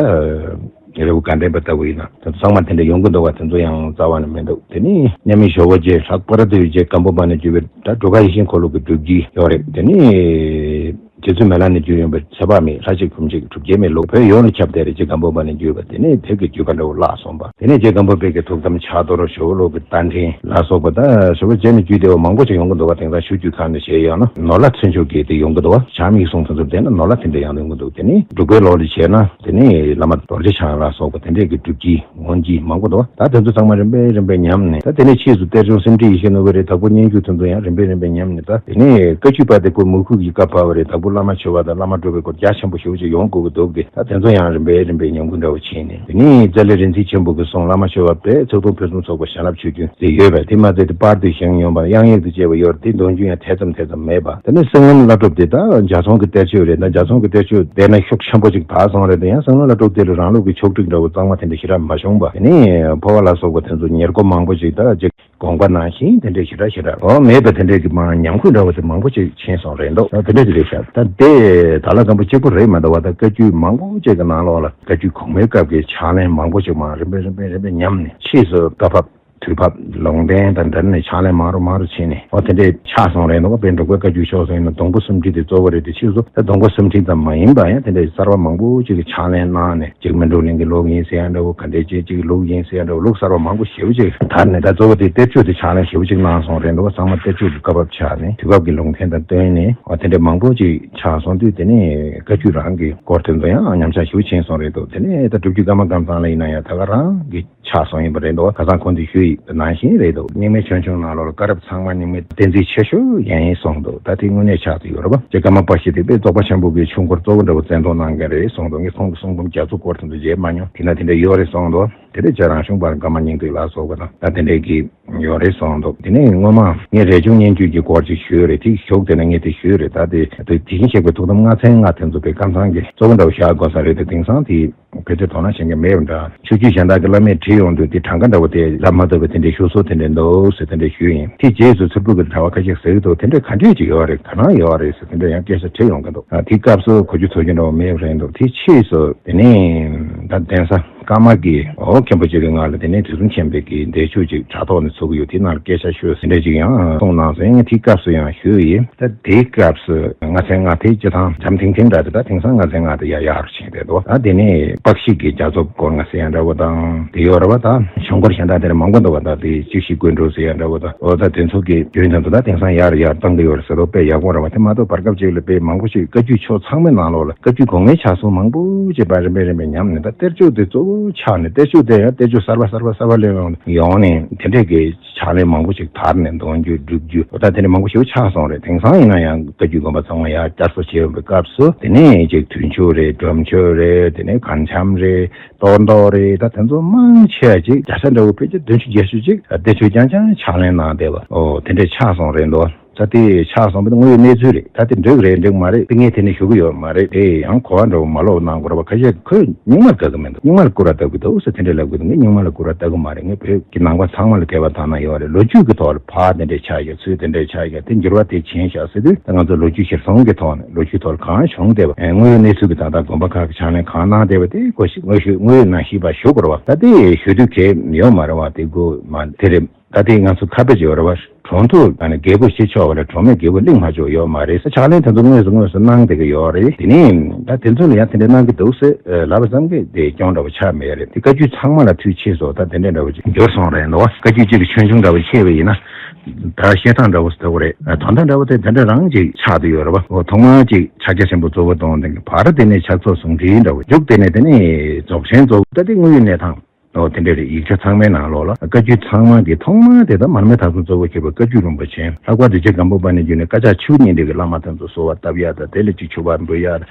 ད་རི་བོ་དགའ་ལྡན་པ་ལྟ་བུ་ཡིན་ན་དེ་ཚོ་ཚང་མ་དེ་འདྲས་ཡོང་གི་འདུག་བ། དེ་ཚོ་ཡང་རྩ་བ་ནས་མི་འདུག་དེ་ནས་མཉམ་མེད་ཞོགས་པ་རྗེ་ལྷག་པར་དུ་རྗེ་སྒམ་པོ་པ་ནས་བརྒྱུད་པའི་ད་འགྲོ་འགག་ཡེ་ཤེས་འཁོར་ལོ་གི་སྒྲུབ་དཀྱིལ་ཡོད་རེད། དེ་ནས་རྗེ་བཙུན་མི་ལ་ནས་བརྒྱུད་ཡོང་བའི་ཚེ་དཔག་མེད། ལྷ་གཅིག་བུ་གཅིག་གྲུབ་བརྒྱད་མའི་ལུགས། བོད་ཡོངས་ལ་ཁྱབ་བསྡད་རེད། རྗེ་སྒམ་པོ་པ་ནས་བརྒྱུད་པ་དེ་ནས་དེབ་ཀྱི་བརྒྱུད་པ་འདྲ་བོ་བརླག་སོང་བ། དེ་ནས་རྗེ་སྒམ་པོ་པའི་གི་ཐུགས་དམ་ཕྱག་རྡོར་ཞོལ་ལུགས་ཀྱི་རྟ་མགྲིན་ལ་སོགས་པ་ད་ཞོལ་པ་རྗེ་ནས་བརྒྱུད་བསྡད་པ་མང་པོ་ཞིག་ཡོང་གི་འདུག་བ། དེང་སང་ཤོད་རྒྱུད་ཁག་ནས་བཤད་ཡོང་ན་ནོར་ལྷ་ཚུན་ཆོད་ཀྱི་དེ་ཡོང་གི་འདུག་བ། བྱམས་ཡིག་གསུང་དེ་ཚོར་བལྟས་ན་ནོར་ལྷ་དེ་འདྲ་ཡང་ཡོང་གི་འདུག་དེ་ནས་འབྲུག་པའི་ལུགས་ལ་བྱས་ན་དེ་ནས་བླ་མ་རྡོ་རྗེ་འཆང་ལ་སོགས་པ་དེ་འདྲས་ཀྱི་སྒྲུབ་དཀྱིལ་ངོ་དཀྱིལ་མང་པོ་འདུག་ད་དེ་ཚོ་ཚང་མ་རིམ་པས་རིམ་པས་ཉམས་ནས། ད་དེ་ནས་ཕྱིས་སུ་གཏེར་བྱོན་སེམས་ཁྲིད་ཡེ་ཤེས་ནོར་བུ་རེད། དྭགས་པོ་སྙན་བརྒྱུད་དེ་ཚོ་ཡང་རིམ་པས་རིམ་པས་ཉམས་ནས། ད་དེ་ནས་བཀའ་བརྒྱུད་པ་དེ་ཁོ་མུ་ཁུག་གི་བཀའ་ཕབ་པ་རེད། དྭགས་པོ་བླ་མ་མཆོད་པ་དང་བླ་མ་སྒྲུབ་པའི་སྐོར་རྒྱ་ཆེན་པོ་ཞེ་པོ་ཅིག་ཡོང་དགོས་ཀྱི་འདུག་སྟེ། ད་དེ་ཚོ་ཡང་རིམ་པས་རིམ་པས་ཉམས་རྒུད་འདྲ་བོ་ཕྱིན་ནས། དེ་ནས་རྩ་ལེ་རིག་འཛིན་ཆེན་པོ་གི་གསུང་བླ་མ་མཆོད་པ་པས་ཚོགས་དཔོན་ཕུན་སུམ་ཚོགས་པ་བྱིན་རླབས་ཆོས་རྒྱུན་དེ་ཡོད་པས། དེ་མ་ཟད་དེ་པར་དུ་བཞེངས་ཡོང་བ་དབྱངས་ཡིག་ཏུ་བཅས་པ་ཡོད་རེད། དེ་འདོན་རྒྱུན་ཡང་དེ་ཙམ་དེ་ཙམ་མེད་པ། དེ་ནས་གསེང་ལམ་བླ་སྒྲུབ་དེ་ད་འཇའ་ཚོན་གྱི་གཏེར་ཆོས་རེད། ད་འཇའ་ཚོན་གྱི་གཏེར་ཆོས་དེ་ན་ཤུགས་ཆེན་པོ་ཅིག་དར་སོང་རེད། དེ་ཡང་གསེང་ལམ་བླ་སྒྲུབ་དེ་ལ་རང་ལུགས་ཀྱི་ཕྱོགས་སྒྲིག་འདྲ་བོ་གཙང་མ་དེ་འདྲ་ཞེ་དྲག་མ་བྱུང་བ། དེ་ནས་འཕོ་བ་ལ་སོགས་པ་དེ་ཚོ་ཉེར་མཁོ་མང་པོ་ཅིག་ད་ཅིག་དགོངས་པ་ནང་བཞིན་དེ་འདྲས་ཞེ་དྲག་ཞེ་དྲག་འོ་མེད་པ་དེ་འདྲས་ཀྱི་མང་ཉམས་རྒུད་འདྲ་བོ་དེ་མང་པོ་ཅིག་ཕྱིན་སོང་རེད་འདུག་ད་དེ་འདྲས་ཅིག་རེད་ཤག་ད་དེ་དྭགས་ལྷ་སྒམ་པོ་གཅིག་པུ་རེད་མ་གཏོགས་བ། ད་བཀའ་བརྒྱུད་མང་པོ་ཅིག་གི་ནང་ལོགས་ལ་བཀའ་བརྒྱུད་གོང་མའི་སྐབས་ཀྱི་ཕྱག་ལེན་མང་པོ་ཅིག་མར་རིམ་པས་རིམ་པས་རིམ་པས་ཉམས་ནས། ཕྱིས་སུ་བཀའ་བབས་དུས་བབས་ལུང་བསྟན་དང་འབྲེལ་ནས་ཕྱག་ལེན་མང་རུ་མང་རུ་ཕྱིན་ནས་འོ་དེ་འདྲས་ཆགས་སོང་རེད་འདུག་དཔེར་ན་འབྲུག་པའི་བཀའ་བརྒྱུད་ཕྱོགས་སུ་ཡིན་ན་སྡོང་པོ་སུམ་ཁྲི་དེ་གཙོ་བོ་རེད་དེ། ཕྱིས་སུ་ད་སྡོང་པོ་སུམ་ཁྲི་ཙམ་མ་ཡིན་པ་ཡང་དེ་འདྲས་གསར་བ་མང་པོ་ཅིག་གིས་ཕྱག་ལེན་གནང་ནས། གཅིག་སྨིན་གྲོལ་གླིང་གི་ལུགས་ཡིན་ཟེར་ཡ་འདྲ་བོ། ག་འདྲའི་ཅིག་ཅིག་ལུགས་ཡིན་ཟེར་ཡ་འདྲ་བོ། ལུགས་གསར་བ་མང་པོ་ཞེ་པོ་ཅིག་དར་ནས། ད་གཙོ་བོ་དེ་གཏེར་ཆོས་དེ་ཕྱག་ལེན་ཞེ་པོ་ཅིག་གནང་སོང་རེད་འདུག་ཚང་མ་གཏེར་ཆོས་ཀྱི་བཀའ་བབས་ཆགས་ནས་དུས་བབ་ཀྱི་ལུང་བསྟན་དང་བསྟུན་ནས་འོ་དེ་འདྲ་མང་པོ་ཅིག་ཆགས་སོང་དུས། དེ་ནས་བཀའ་བརྒྱུད་རང་གི་སྐོར་དེ་ཚོ་ཡང་ཉམས་ཆག་ཞེ་པོ་ཕྱིན་སོང་རེད་འདུག་དེ་ནས་ད་སྒྲུབ་བརྒྱུད་ཀརྨ་ཀཾ་ཚང་ལ་ཡིན་ན་ཡང་ད་ག་རང་གི་ཆགས་སོང་ཡིན་པ་རེད་འདུག་ཁ་སང་གོང་དུ་ཞུས་ཡི་ནང་བཞིན་རེད་འདུག་རྙིང་མའི་ཆོས་འབྱུང་ནང་ལོགས་ལ་བཀའ་རབ་ཚང་མ་རྙིང་མའི་བསྟན་འཛིན་ཆེ་ཤོས་ཡིན་གསུངས་འདུག་ད་དེ་དངོས་གནས་ཆགས་ཀྱི་ཡོད་རེད་པ། རྗེ་ཀརྨ་པ་ཞིག་དེ་དཔེ་རྫོགས་པ་ཆེན་པོ་གི་ཆོས་འཁོར་གཙོ་བོ་འདྲ་བོ་བཙན་སྡོམ་གནང་མཁན་རེད་གསུངས་འདུག་ངས་ཁོང་གི་གསུང་འབུམ་རྒྱ་མཚོ་སྐོར་དེ་ཚོ་མཇལ་མ་མྱོང་། དེ་ན་དེ་འདྲ་ཡོད་རེད་གསུངས་འདུག་དེ་འདྲ་རྗེ་རང་གཞུང་པར་ཀརྨ་སྙིང་ཐིག་ལ་སོགས་པ་དང་ད་དེ་འདྲའི་གི་ཡོད་རེད་གསུངས་འདུག་དེ་ནས་སྔོན་མ་ངས་རས་ཆུང་སྙན་བརྒྱུད་ཀྱི་སྐོར་ཅིག་ཞུས་རེད། དེ་གཞུག་དེ་ན་ངས་དེ་ཞུས་རེད། ད་དེ་དེ་བཞིན་གཤེགས་པའི་ཐུགས་དམ་ལྔ་ཚན་ལྔ་དེ་ཚོ་དཔེ་ཀཾ་ཚང་གི་གཙོ་བོ་འདྲ་བོ་བཞག་དགོས་ས་རེད་དེ། དེང་སང་དེ་བེད་སྤྱོད་དོ་སྣང་བྱེད་མཁན་མེད་པ་འདྲ། ཆོས་བརྒྱུད་གཞན་དག་གི་བླ་མས་བྲིས་ཡོང་དུས་དེ་གྲངས་ཀ་འདྲ་བོ་དེ་ལབ་མ་ཐུབ་པའི་དེ་འདྲའི་ཤོད་སྲོལ་དེ་འདྲ་འདུག་ཟེར་དེ་འདྲ་ཞུས་ཡིན། དེ་རྗེས་སུ་ཚུར་ཕུད་ཀྱི་དྲ་བ་ཁ་ཤས་ཟེར་གྱི་འདུག་དེ་འདྲ་ག་འདྲས་ཅིག་ཡོད་རེད། ག་རང་ཡོད་རེད་ཟེར་དེ་འདྲ་ཡང་སྐད་ཆ་དྲིས་ཡོང་གི་འདུག་ད་དེ་སྐབས་སུ་གོ་རྒྱུ་ཐོས་རྒྱུ་འདྲ་བོ་མེད་པ་རེད་འདུག་དེ་ཕྱིས་སུ་དེ་ནས་ད་གདན་ས་ཀརྨ་གི་འོ་མཁན་པོ་གཅིག་གི་ངག་ལ་དེ་ནས་དུས་གསུམ་མཁྱེན་པའི་གི་འདས་མཆོད་ཅིག་དྲ་ཐོག་ནས་ཚུགས་ཀྱི་ཡོད། དེ་ནང་ལ་སྐད་ཆ་ཤོད་ཟེར་འདྲ་ཅིག་ཡང་གསུངས་གནང་སོང་། ངས་དེ་སྐབས་སུ་ཡང་ཞུས་ཡིན། ད་དེའི་སྐབས་སུ་ལྔ་ཚན་ལྔ་དེ་སྤྱི་བཏང་འཇམ་ཐིང་ཐིང་འདྲ་དེ། ད་དེང་སང་ལྔ་ཚན་ལྔ་དེ་ཡར་ཡར་ཕྱིན་བསྡད་འདུག་ད་དེ་ནས་དཔག་ཤེས་ཀྱི་རྒྱ་མཚོ་སྐོར་ལྔ་ཟེར་ཡ་འདྲ་བོ་དང་དེ་ཡོད་རེད་པ། ད་ཆོས་འཁོར་གཞན་དག་དེར་མང་པོ་འདུག་པ། ད་དེ་གཅིག་ཤེས་ཀུན་གྲོལ་ཟེར་ཡ་འདྲ་བོ་དང་། འོ་ད་དེ་ཚོ་གི་རྒྱུན་དེ་ཚོ་ད་དེང་སང་ཡར་ཡར་བཏང་གི་ཡོད་རེད་ཟེར་འདུག་དཔེ་ཡག་པོ་རེད་པ། དེ་མ་གཏོགས་བར་སྐབས་ཅིག་ལ་དཔེ་མང་པོ་ཞིག་བཀའ་བརྒྱུད་ཕྱོགས་ཚང་མའི་ནང་ལོགས་ལ་བཀའ་བརྒྱུད་གོང་མའི་ཕྱག་སྲོལ་མང་པོ་ཅིག་ཕར་རིམ་པས་རིམ་པས་ཉམས་ནས། ད་གཏེར་ཆོས་དེ་གཙོ་བོ་ཆགས་ནས། གཏེར་ཆོས་དེ་ཡང་གཏེར་ཆོས་གསར་པ་གསར་པ་གསར་པ་སླེབས་ཡོང་ནས་དེ་འདྲས་ཀྱི་ཕྱག་ལེན་མང་པོ་ཅིག་དར་ནས་འདོན་རྒྱུ་སྒྲུབ་རྒྱུ་འོ་ད་དེ་འདྲ་མང་པོ་ཞིག་ཆགས་སོང་རེད། དེང་སང་ཡིན་ན་ཡང་བཀའ་བརྒྱུད་དགོན་པ་ཚང་མ་ཡར་བསྐྱར་གསོ་བྱས་ཡོང་པའི་སྐབས་སུ་དེ་ནས་ཅིག་དུས་མཆོད་རེད། སྒྲུབ་མཆོད་རེད། དེ་ནས་གར་འཆམ་རེད། གཏོར་བཟློག་རེད། ད་དེ་ཚོ་མང་ཆེ་བ་ཅིག་གྲྭ་ས་འདྲ་བོ་ཕལ་ཆེར་བདུན་ཅུ་བརྒྱད་ཅུ་ཅིག་གཏེར་ཆོས་རྐྱང་རྐྱང་ཕྱག་ལེན་གནང་བསྡད་པ་འོ་དེ་འདྲས་ཆགས་སོང་རེད་འདུག་ད་དེ་ཆགས་སོང་བ་དེ་དངོས་ཡོད་གནས་ཚུལ་རེད། ད་དེ་འགྲིག་རེད་འགྲིག་མ་རེད་དེ་ངས་དེ་ནས་ཞུ་གི་ཡོད་མ་རེད། དེ་ཡང་གོ་བ་འདྲ་བོ་མ་ལོག་གནང་དགོས་རེད་པ། ཁ་ཤས་ཁོས་རྙིང་མར་དགའ་གི་མི་འདུག་རྙིང་མ་ལ་སྐུར་བ་བཏབ་གི་འདུག་ཟེར་དེ་འདྲ་ལབ་གི་འདུག་ངས་རྙིང་མ་ལ་སྐུར་བ་བཏབ་གི་མ་རེད། ངས་བོད་ཀྱི་ནང་པ་ཚང་མ་ལ་དད་པ་དག་སྣང་ཡོད་རེད། ལོ་རྒྱུས་ཀྱི་ཐོག་ལ་ཕར་དེ་འདྲས་ཆགས་ཡོད། ཚུར་དེ་འདྲས་ཆགས་ཡོད། དེ་འགྱུར་བ་དེ་ཕྱིན་ཤག་ཟེར་དུས་ད་ང་ཚོ་ལོ་རྒྱུས་ཤེར་ཕྱིན་གྱི་ཐོག་ནས་ལོ་རྒྱུས་ཐོག་ལ་གང་བྱུང་བསྡད་པ། དངོས་ཡོད་གནས་ཚུལ་གྱི་ད་ལྟ་དགོན་པ་ཁག་གི་ཕྱག་ལེན་གང་གནང་བསྡད་པ་དེ་ཁོ་ཞིག་དངོས་ཤུགས་དངོས་ཡོད་ནང་ཞིག་པ་ཞུ་དགོས་རེད་པ། ད་དེ་ཞུ་དུས་གལ་ཡོད་མ་རེད་པ། དེ་དགོས་མ་དེ་རེད། ད་དེ་ང་ཚོ་ཁ་དཔེ་ཅིག་ཡོད་རེད་པ། གྲོང་དུ་ཨ་ནི་རྒད་པོ་ཤི་ཆོག་པ་ལ་གྲོང་མི་རྒད་པོ་གླེང་མ་ཆོག་ཡོད་མ་རེད་ཟེར། ཕྱག་ལེན་དེ་ཚོ་དངོས་སུ་དངོས་སུ་གནང་བསྡད་ཀྱི་ཡོད་རེད། དེ་ནས་ད་དེ་ཚོ་ལ་ཡང་དེ་འདྲ་གནང་གི་འདུག་ཟེར་ལབ་པ་ཙམ་གྱིས་དེ་སྐྱོན་འདྲ་བོ་ཆགས་མེད་རེད། དེ་བཀའ་བརྒྱུད་ཚང་མ་ལ་མཐུ་ཆེ་སོགས་ད་དེ་འདྲ་འདྲ་བོ་ཅིག་འགྱུར་སོང་རེད་འདུག་བ། བཀའ་བརྒྱུད་གཅིག་གི་ཆོས་འབྱུང་འདྲ་བོ་ཆེ་བ་ཡིན་ན། ད་བཤད་སྟངས་འདྲ་བོ་ཟེར་དགོས་རེད། དོན་དག་འདྲ་བོ་དེ་དེ་འདྲ་རང་ཅིག་ཆགས་བསྡད་ཡོད་རེད་བ། འོ་ཐོག་མར་ཅིག་ཕྱག་རྒྱ་ཆེན་པོ་གཙོ་བོ་གཏོང་དེ་གི་བར་དེ་ནས་ཕྱག་ཚོགས་ཟུང་འབྲེལ་འདྲ་བོ། མཇུག་དེ་ནས་དེ་ནས་རྫོགས་ཆེན་གཙོ་བོ་ད་དེ་དངོས་ཡོད་གནས་སྟངས། ཨོ་དེ་འདྲ་རེད། ཡིག་ཆ་ཚང་མའི་ནང་ལོགས་ལ་བཀའ་བརྒྱུད་ཚང་མ་གི་ཐོག་མ་དེ་ད་མར་མེ་མཐའ་སྲུང་གཙོ་བོ་གྱུར་པ་བཀའ་བརྒྱུད་རིན་པོ་ཆེ། ལྷག་པར་དུ་རྗེ་སྒམ་པོ་པ་ནས་བརྒྱུད་ནས་བཀའ་ཕྱག་མཆོག་གཉིས་དེ་གི་བླ་མ་དེ་ཚོ་གསོལ་བ་བཏབ་ཡ་དང་། དེ་ལས་ཅིག་མཆོད་པ་འབུལ་ཡ་དང་།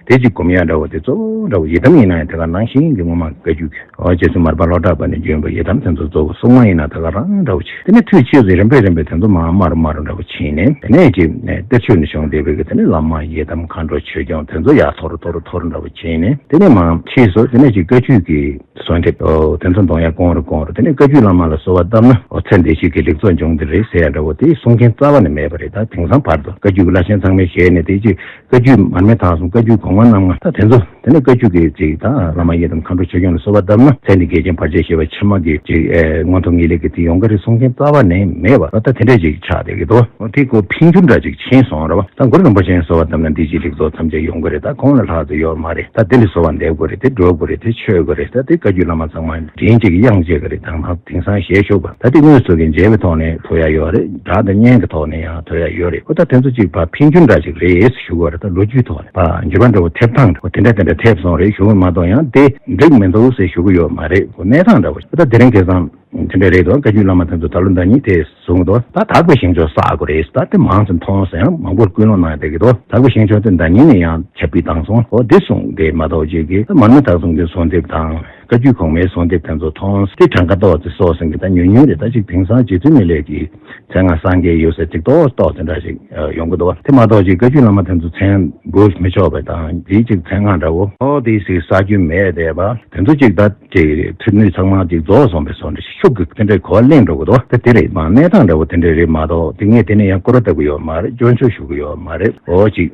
དེ་ཅིག་སྒོམ་ཡ་འདྲ་བོ་དེ་གཙོ་བོ་འདྲ་བོ། ཡི་དམ་ཡིན་ན་ཡང་དེ་ག་ནང་བཞིན་གྱི་སྔོན་མ་བཀའ་བརྒྱུད་ཀྱི་ཨོ་རྗེ་བཙུན་མར་པ་ལྷོ་བྲག་པ་ནས་བརྒྱུད་པ་ཡི་དམ་དེ་ཚོ་གཙོ་བོ། སྲུང་མ་ཡིན་ན་དེ་ག་རང་འདྲ་བོ་བྱས། དེ་ནས་ཐུགས་རྗེ་ཆེ་ཟེར་རིམ་པས་རིམ་པས་དེ་ཚོ་མར་མར་འདྲ་བོ་ཕྱིན་ནས། དེ་ནས་ཅིག་གཏེར་ཆོས་ནས་བྱུང་བསྡད་པའི་གི་དེ་ནས་བླ་མ་ཡི་དམ་མཁའ་འགྲོ་ཆོས་སྐྱོང་དེ་ཚོ་ཡར་མཐོ་རུ་མཐོ་རུ་མཐོ་རུ་འདྲ་བོ་ཕྱིན་ནས། དེ་ནས་མར་ཕྱིས་སོ། དེ་ནས་ཅིག་བཀའ་བརྒྱུད་ཀྱི་གསོལ་འདེབས་ཨོ་དེ་ཚོ་འདོན་ཡ་གོང་རུ་གོང་རུ། དེ་ནས་བཀའ་བརྒྱུད་བླ་མ་ལ་གསོལ་བ་བཏབ་ན་ཨོ་ཚེ་འདི་ཕྱི་གི་ལེགས་ཚོགས་འབྱུང་གི་རེད་ཟེར་ཡ་འདྲ་བོ་དེ་གསུང་མཁན་རྩ་བ་ནས་མེད་པ་རེད། ད་དེང་སང་བར་དུ་བཀའ་བརྒྱུད་ཀྱི་བླ་ཆེན་ཚང་མའི་ཞལ་ནས་དེ་ཅིག་བཀའ་བརྒྱུད་མར་མེ་མཐའ་སྲུང་བཀའ་བརྒྱུད་གོང་མ་རྣམ་ལྔ་ད་དེ་ཚོ། དེ་ནས་བཀའ་བརྒྱུད་ཀྱི་ཅིག་ད་བླ་མ་ཡི་དམ་མཁའ་འགྲོ་ཆོས་སྐྱོང་ལ་གསོལ་བ་བཏབ་ན་ཚེ་འདི་རྒྱལ་ཆེན་བར་ཆད་ཞི་བ་ཕྱི་མ་གི་ཅིག་ཨེ་མངོན་མཐོ་ངེས་ལེགས་ཀྱི་དེ་ཡོང་གི་རེད་གསུང་མཁན་རྩ་བ་ནས་མེད་པ། ད་དེ་འདྲ་ཅིག་ཆགས་བསྡད་ཀྱི་འདུག་ཨོ་དེ་ཁོ་འཕེལ་འགྱུར་འདྲ་ཅིག་ཕྱིན་སོང་ར་བ། ད་གུ་རུ་རིན་པོ་ཆེ་གསོལ་བ་བཏབ་ན་འདི་ཅིག་ལེགས་ཚོགས་ཐམས་ཅད་ཡོང་གི་རེད། ད་ཁོང་ལས་ལྷག་ཏུ་ཡོད་མ་རེད། ད་དེ་ལས་གསོལ་བ་འདེབས་དགོས་རེད། དེ་སྒྲུབ་དགོས་རེད། དེ་མཆོད་དགོས་རེད། ད་དེ་བཀའ་བརྒྱུད་བླ་མ་ཚང་མ་དྲིན་ཅིག་གི་དབྱངས་བཅས་ཀྱི་རེད། དང་ཐང་དེང་སང་ཞལ་བཞུགས་པ་ད་དེ་དངོས་སུ་གི་མཇལ་བའི་ཐོག་ནས་ཐོས་ཡ་ཡོད་རེད། སྒྲ་དང་བརྙན་གྱི་ཐོག་ནས་ཡང་ཐོས་ཡ་ཡོད་རེད། ཨོ་ད་དེ་ཚོ་ཅིག་ཕར་འཕེལ་འགྱུར་འདྲ་ཅིག་རེད་ཞུ་དགོས་རེད། ད་ལོ་རྒྱུས་ཐོག་ནས་ཕར་འགྱུར་བ་འདྲ་བོ་ཐེབས་སྟངས་འདྲ་བོ་དེ་འདྲ་དེ་འདྲ་ཐེབས་སོང་རེད་ཞུ་གི་མ་གཏོགས་ཡང་དེ་འགྲིག་མི་འདུག་ཟེར་ཞུ་གི་ཡོད་མ་རེད། ཨོ་གནས་སྟངས་འདྲ་བོ་ད་དེ་རིང་ཁ་སང་དེ་འདྲ་རེད་དོ། བཀའ་བརྒྱུད་བླ་མ་དེ་ཚོ་ད་ལོ་ཟླ་གཉིས་དེ་གསུངས་འདུག་ད་དག་པའི་ཞིང་མཆོག་བསགས་དགོས་རེད། ད་དེ་མང་ཙམ་མཐོང་ཟེར་ཡང་མང་པོར་སྐུལ་སློང་གནང་བསྡད་ཀྱི་འདུག་དག་པའི་ཞིང་མཆོག་དེ་ཟླ་ཉིན་ནས་ཡང་ཁྱབ་སྤེལ་བཏང་སོང་། ཨོ་དེ་གསུངས་དེ་མ་གཏོགས་ཅིག་གིས་ད་མར་མེ་མཐའ་སྲུང་གི་གསོལ་འདེབས་དང་བཀའ་བརྒྱུད་གོང་མའི་གསོལ་འདེབས་དེ་ཚོ་མཐོང་སྟེ་གྲངས་ཀ་ཏོག་ཙམ་སོགས་ཟིན་གྱི་ད་ཉུང་ཉུང་རེད། ད་ཅིག་དེང་སང་རྗེ་བཙུན་མི་ལས་ཀྱི་མཚན་སྔགས་སངས་རྒྱས་ཡོད་ས་ཅིག་ཏོག་ཏོག་དེ་འདྲ་ཞིག་ཡོང་གི་འདུག་དེ་མ་གཏོགས་ཅིག་བཀའ་བརྒྱུད་བླ་མ་དེ་ཚོ་མཚན་འབོད་མི་ཆོག་པ་དང་དེའི་ཅིག་མཚན་སྔགས་འདྲ་བོ་ཨོ་དེའི་ཟིག་ས་རྒྱུ་མེད་བསྡད་པ་དེ་ཚོ་ཅིག་ད་ཅིག་མཐུ་ནུས་ཚང་མ་ཅིག་རྫོགས་སོང་པའི་བཟོ་འདྲ་ཞིག་ཤུགས་ཀྱིས་དེ་འདྲའི་གོ་བ་ལེན་འགྲོ་གི་འདུག་ད་དེ་རེད་མ་གནས་སྟངས་འདྲ་བོ་དེ་འདྲའི་རེད་མ་གཏོགས་དེ་ངས་དེ་ནས་ཡང་སྐོར་ར་བཏབ་གི་ཡོད་མ་རེད། སྐྱོན་བརྗོད་ཞུ་གི་ཡོད་མ་རེད། ཨོ་ཅིག་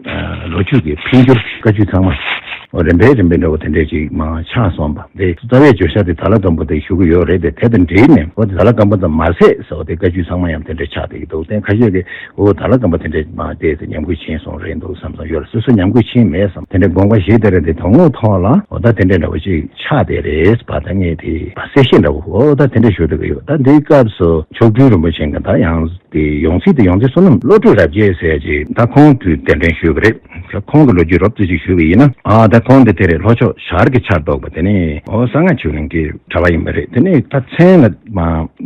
ལོ་རྒྱུས་ཀྱི་འཕེལ་འགྱུར་བཀའ་བརྒྱུད་ཚང་མ་ཨོ་རིམ་པས་རིམ་པས་འདྲ་བོ་དེ་འདྲའི་ཅིག་མ་ཆགས་སོང་པ་དེ་རྩ་བའི་བརྗོད་བྱ་དེ་དྭགས་ལྷ་སྒམ་པོ་དེ་ཞུ་གི་ཡོད་རེད། དེ་དེ་དང་འབྲེལ་ནས་ཨོ་དེ་དྭགས་ལྷ་སྒམ་པོ་དང་མ་ཟད་ཟེར་བ་དེ་བཀའ་བརྒྱུད་ཚང་མ་ཡང་དེ་འདྲ་ཆགས་བསྡད་ཀྱི་འདུག་དེ་ཁ་ཤས་ཀྱིས་ཨོ་དྭགས་ལྷ་སྒམ་པོ་དེ་འདྲ་མ་བལྟས་ཏེ་ཉམས་རྒུད་ཕྱིན་སོང་རེད་འདུག་བསམ་སོང་ཡོད་རེད། སོ་སོ་ཉམས་རྒུད་ཕྱིན་མེད་བསམ། དེ་འདྲའི་དགོངས་པ་བཞེས་བསྡད་རེད། དེ་དོན་དངོས་ཐོག་ལ་ཨོ་ད་དེ་འདྲའི་འདྲ་བོ་ཞིག་ཆགས་བསྡད་རེད་པ། ད་ངས་དེ་གསལ་བཤད་འདྲ་བོ་ཨོ་ད་དེ་འདྲ་ཞུ་འདོད་ཀྱི་ཡོད། ད་འདིའི་སྐབས་སུ་མཆོག་སྤྲུལ་རིན་པོ་ཆེ་གི་ད་ཡང་དེ་ཡོངས་འཛིན་དེ་ཡོངས་འཛིན་བསོད་ནམས་བློ་གྲོས་རབ་རྒྱས་ཟེར་ཅིག་ད་ཁོང་དུས་གདན་འདྲེན་ཞུས་པ་རེད། ཁོང་གི་ལོ་རྒྱུས་རོབ་ཙམ་ཞིག་ཞུས་པ་ཡིན་ན། ཨ་ད་ཁོང་འདི་དེ་རེད། ལྷོ་ཕྱོགས་ཞར་གྱི་ཆར་གཏོགས་པ་དེ་ནི་ཨོ་གསང་སྔགས་ཆོས་གླིང་གི་གྲྭ་པ་ཡིན་པ་རེད། དེ་ནི་ད་མཚན་ལ་མ་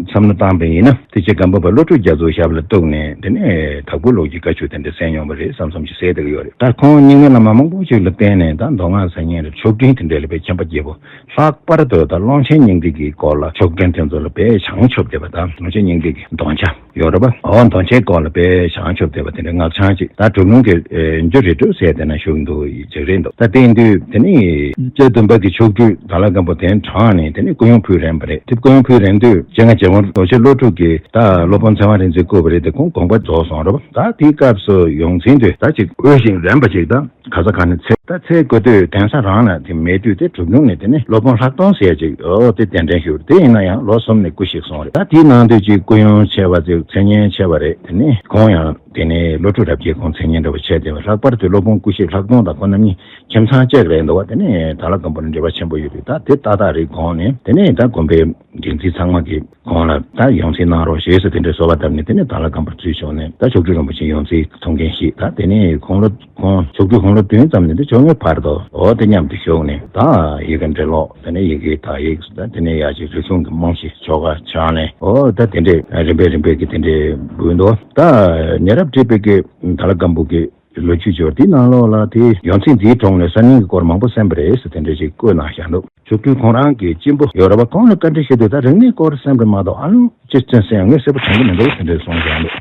བསམ་བློ་བཏང་པ་ཡིན་ན་དེ་རྗེ་སྒམ་པོ་པ་བློ་གྲོས་རྒྱ་མཚོའི་ཞབས་ལ་གཏུགས་ནས་དེ་ནི་དྭགས་པོའི་ལོ་རྒྱུས་བཀའ་ཆོས་དེ་འདྲ་གསན་མྱོང་བ་རེད་བསམ་བསམ་ཞིག་གསལ་བསྡད་ཀྱི་ཡོད་རེད། ད་ཁོང་རྙིང་མའི་བླ་མ་མང་པོ་ཞིག་ལ་བརྟེན་ནས་ད་མདོ་སྔགས་གསན་མཁན་རེད། མཆོག་སྤྲུལ་དེ་འདྲ་ལ་དཔེ་མཁྱེན་པ་རྒྱལ་པོ། ལྷག་པར་དུ་ད་ཀློང་ཆེན་སྙིང་ཐིག་གི་སྐོར་ལ་མཆོག་སྤྲུལ་དེ་ཚོ་ལ་དཔེ་བྱང་ཆུབ་བསྟན་པ་དང་ཀློང་ཆེན་སྙིང་ཐིག་གི་འདོན་ཆ་ཡོད་རེད་པ། ཨོ་འདོན་ཆའི་སྐོར་ལ་དཔེ་བྱང་ཆུབ་བསྟན་པ་དེ་འདྲའི་སྔགས་འཆང་ཅིག་ད་གྲུབ་ལུང་གི་ཨེ་འཇུ་རི་ཁྲོད་ཟེར་དེ་ན་བཞུགས་འདུག་ཅིག་རེད་འདུག་ད་དེ་ཡིན་དུས་དེ་ནི་རྩ་བདུན་པ་གི་མཆོག་སྤྲུལ་དྭགས་ལྷ་སྒམ་པོ་དེ་དྲངས་ནས་དེ་ནི་སྐུ་ཡོན་ཕུལ་རན་པ་རེད། དེ་སྐུ་ཡོན་ཕུལ་རན་དུས་སྤྱན་སྔ་རྗེ་དབོན་རྡོ་རྗེ་བློ་གྲོས་ཀྱིས་ད་སློབ་དཔོན་ཚེ་དབང་རིག་འཛིན་བསྐོས་པ་རེད། དེ་ཁོང་དགོངས་པ་རྫོགས་སོང་རེད་པ། ད་དེའི་སྐབས་སུ་ཡོངས་འཛིན་དེ་ད་ཅིག་དབུལ་ཞིང་རན་པ་ཅིག་ད། ག་ས་ག་ནས་ཚེ་ད་ཚེ་འགོ་སྟོད་གདན་ས་རང་ལ་དེ་མེད་དུས་དེ་གྲུབ་ལུང་ནས་དེ་ནི་སློབ་དཔོན་ལྷག་སྟོང་ཟེར་ཡ་ཅིག་ཨོ་དེ་གདན་འདྲེན་ཞུས། དེ་ཡིན་ན་ཡང་ལོ་གསུམ་ནས་སྐུ་གཤེགས་སོང་རེད། ད་དེའི་ནང་དུ་ཅིག་སྐུ་ཡོན་ཆེ་བ་ཅིག་མཚན་སྙན་ཆེ་བ་རེད། དེ་ནི་ཁོང་ཡང་དེ་ནི་བློ་གྲོས་རབ་རྒྱས་ཁོང་མཚན་སྙན་འདྲ་བ་བྱས་བསྡད་པ། ལྷག་པར་དུ་སློབ་དཔོན་སྐུ་གཤེགས་ལྷག་སྟོང་དང་ཁོང་རྣམ་གཉིས་ཁྱིམ་ཚང་གཅིག་རེད་འདུག་བ། དེ་ནི་དྭགས་ལྷ་སྒམ་པོ་ནས་འབྲེལ་བ་ཆེན་པོ་ཡོད་དུས་ད་དེ་ཏག་ཏག་རེད། ཁོང་ནི་དེ་ནི་ད་དགོན་པའི་འགན་འཛིན་ཚང་མ་གིས་ཁོང་ལ་ད་ཡོངས་འཛིན་གནང་རོགས་ཞེས་སུ་དེ་འདྲའི་གསོལ་བ་བཏབ་ནས་དེ་ནས་དྭགས་ལྷ་སྒམ་པོར་ཚུར་བྱོན་ནས་ད་མཆོག་སྤྲུལ་རིན་པོ་ཆེ་ཡོངས་འཛིན་ཐུགས་འགན་བཞེས། ད་དེ་ནས་དགུང་ལོ་ཁོང་མཆོག་སྤྲུལ་དགུང་ལོ་བདུན་ཙམ་ནས་དེ་བཅོ་ལྔའི་བར་དུ་འོ་དེ་མཉམ་དུ་བཞུགས་ནས་ད་ཡི་གེ་འབྲི་ཀློག་དེ་ནས་ཡི་གེ་དག་ཡིག་ད་དེ་ནས་ཡ་གཅིག་རིག་གཞུང་གི་རྨང་གཞི་ཆོ་ག་ཕྱག་ལེན་འོ་ད་དེ་འདྲས་རིམ་པས་རིམ་པས་ཀྱི་དེ་འདྲས་འབུལ་འདུག་ད་ཉེ་རབས་བྲིས་པའི་གི་དྭགས་ལྷ་སྒམ་པོ་གི་ལོ་རྒྱུས་སྦྱོར་དེའི་ནང་ལོགས་ལ་དེ་ཡོངས་འཛིན་འདིའི་གྲོངས་ནས་གསར་རྙིང་གི་སྐོར་མང་པོ་གསན་པ་རེད་ཟེར་དེ་འདྲ་ཞིག་བཀོད་གནང་བཞག་འདུག་མཆོག་སྤྲུལ་ཁོང་རང་གི་གཅེན་པོ་ཡོད་རེད་པ། ཁོང་ལ་བཀའ་འདྲི་ཞུས་དུས་ད་རིག་གནས་སྐོར་གསན་པ་མ་གཏོགས་ཨ་ལུང་ཅི་ཙམ་གསན་ཡང་ངས་གསལ་པོ་དྲན་གྱི་མི་འདུག་དེ་འདྲ་གསུངས་བཞག་འདུག་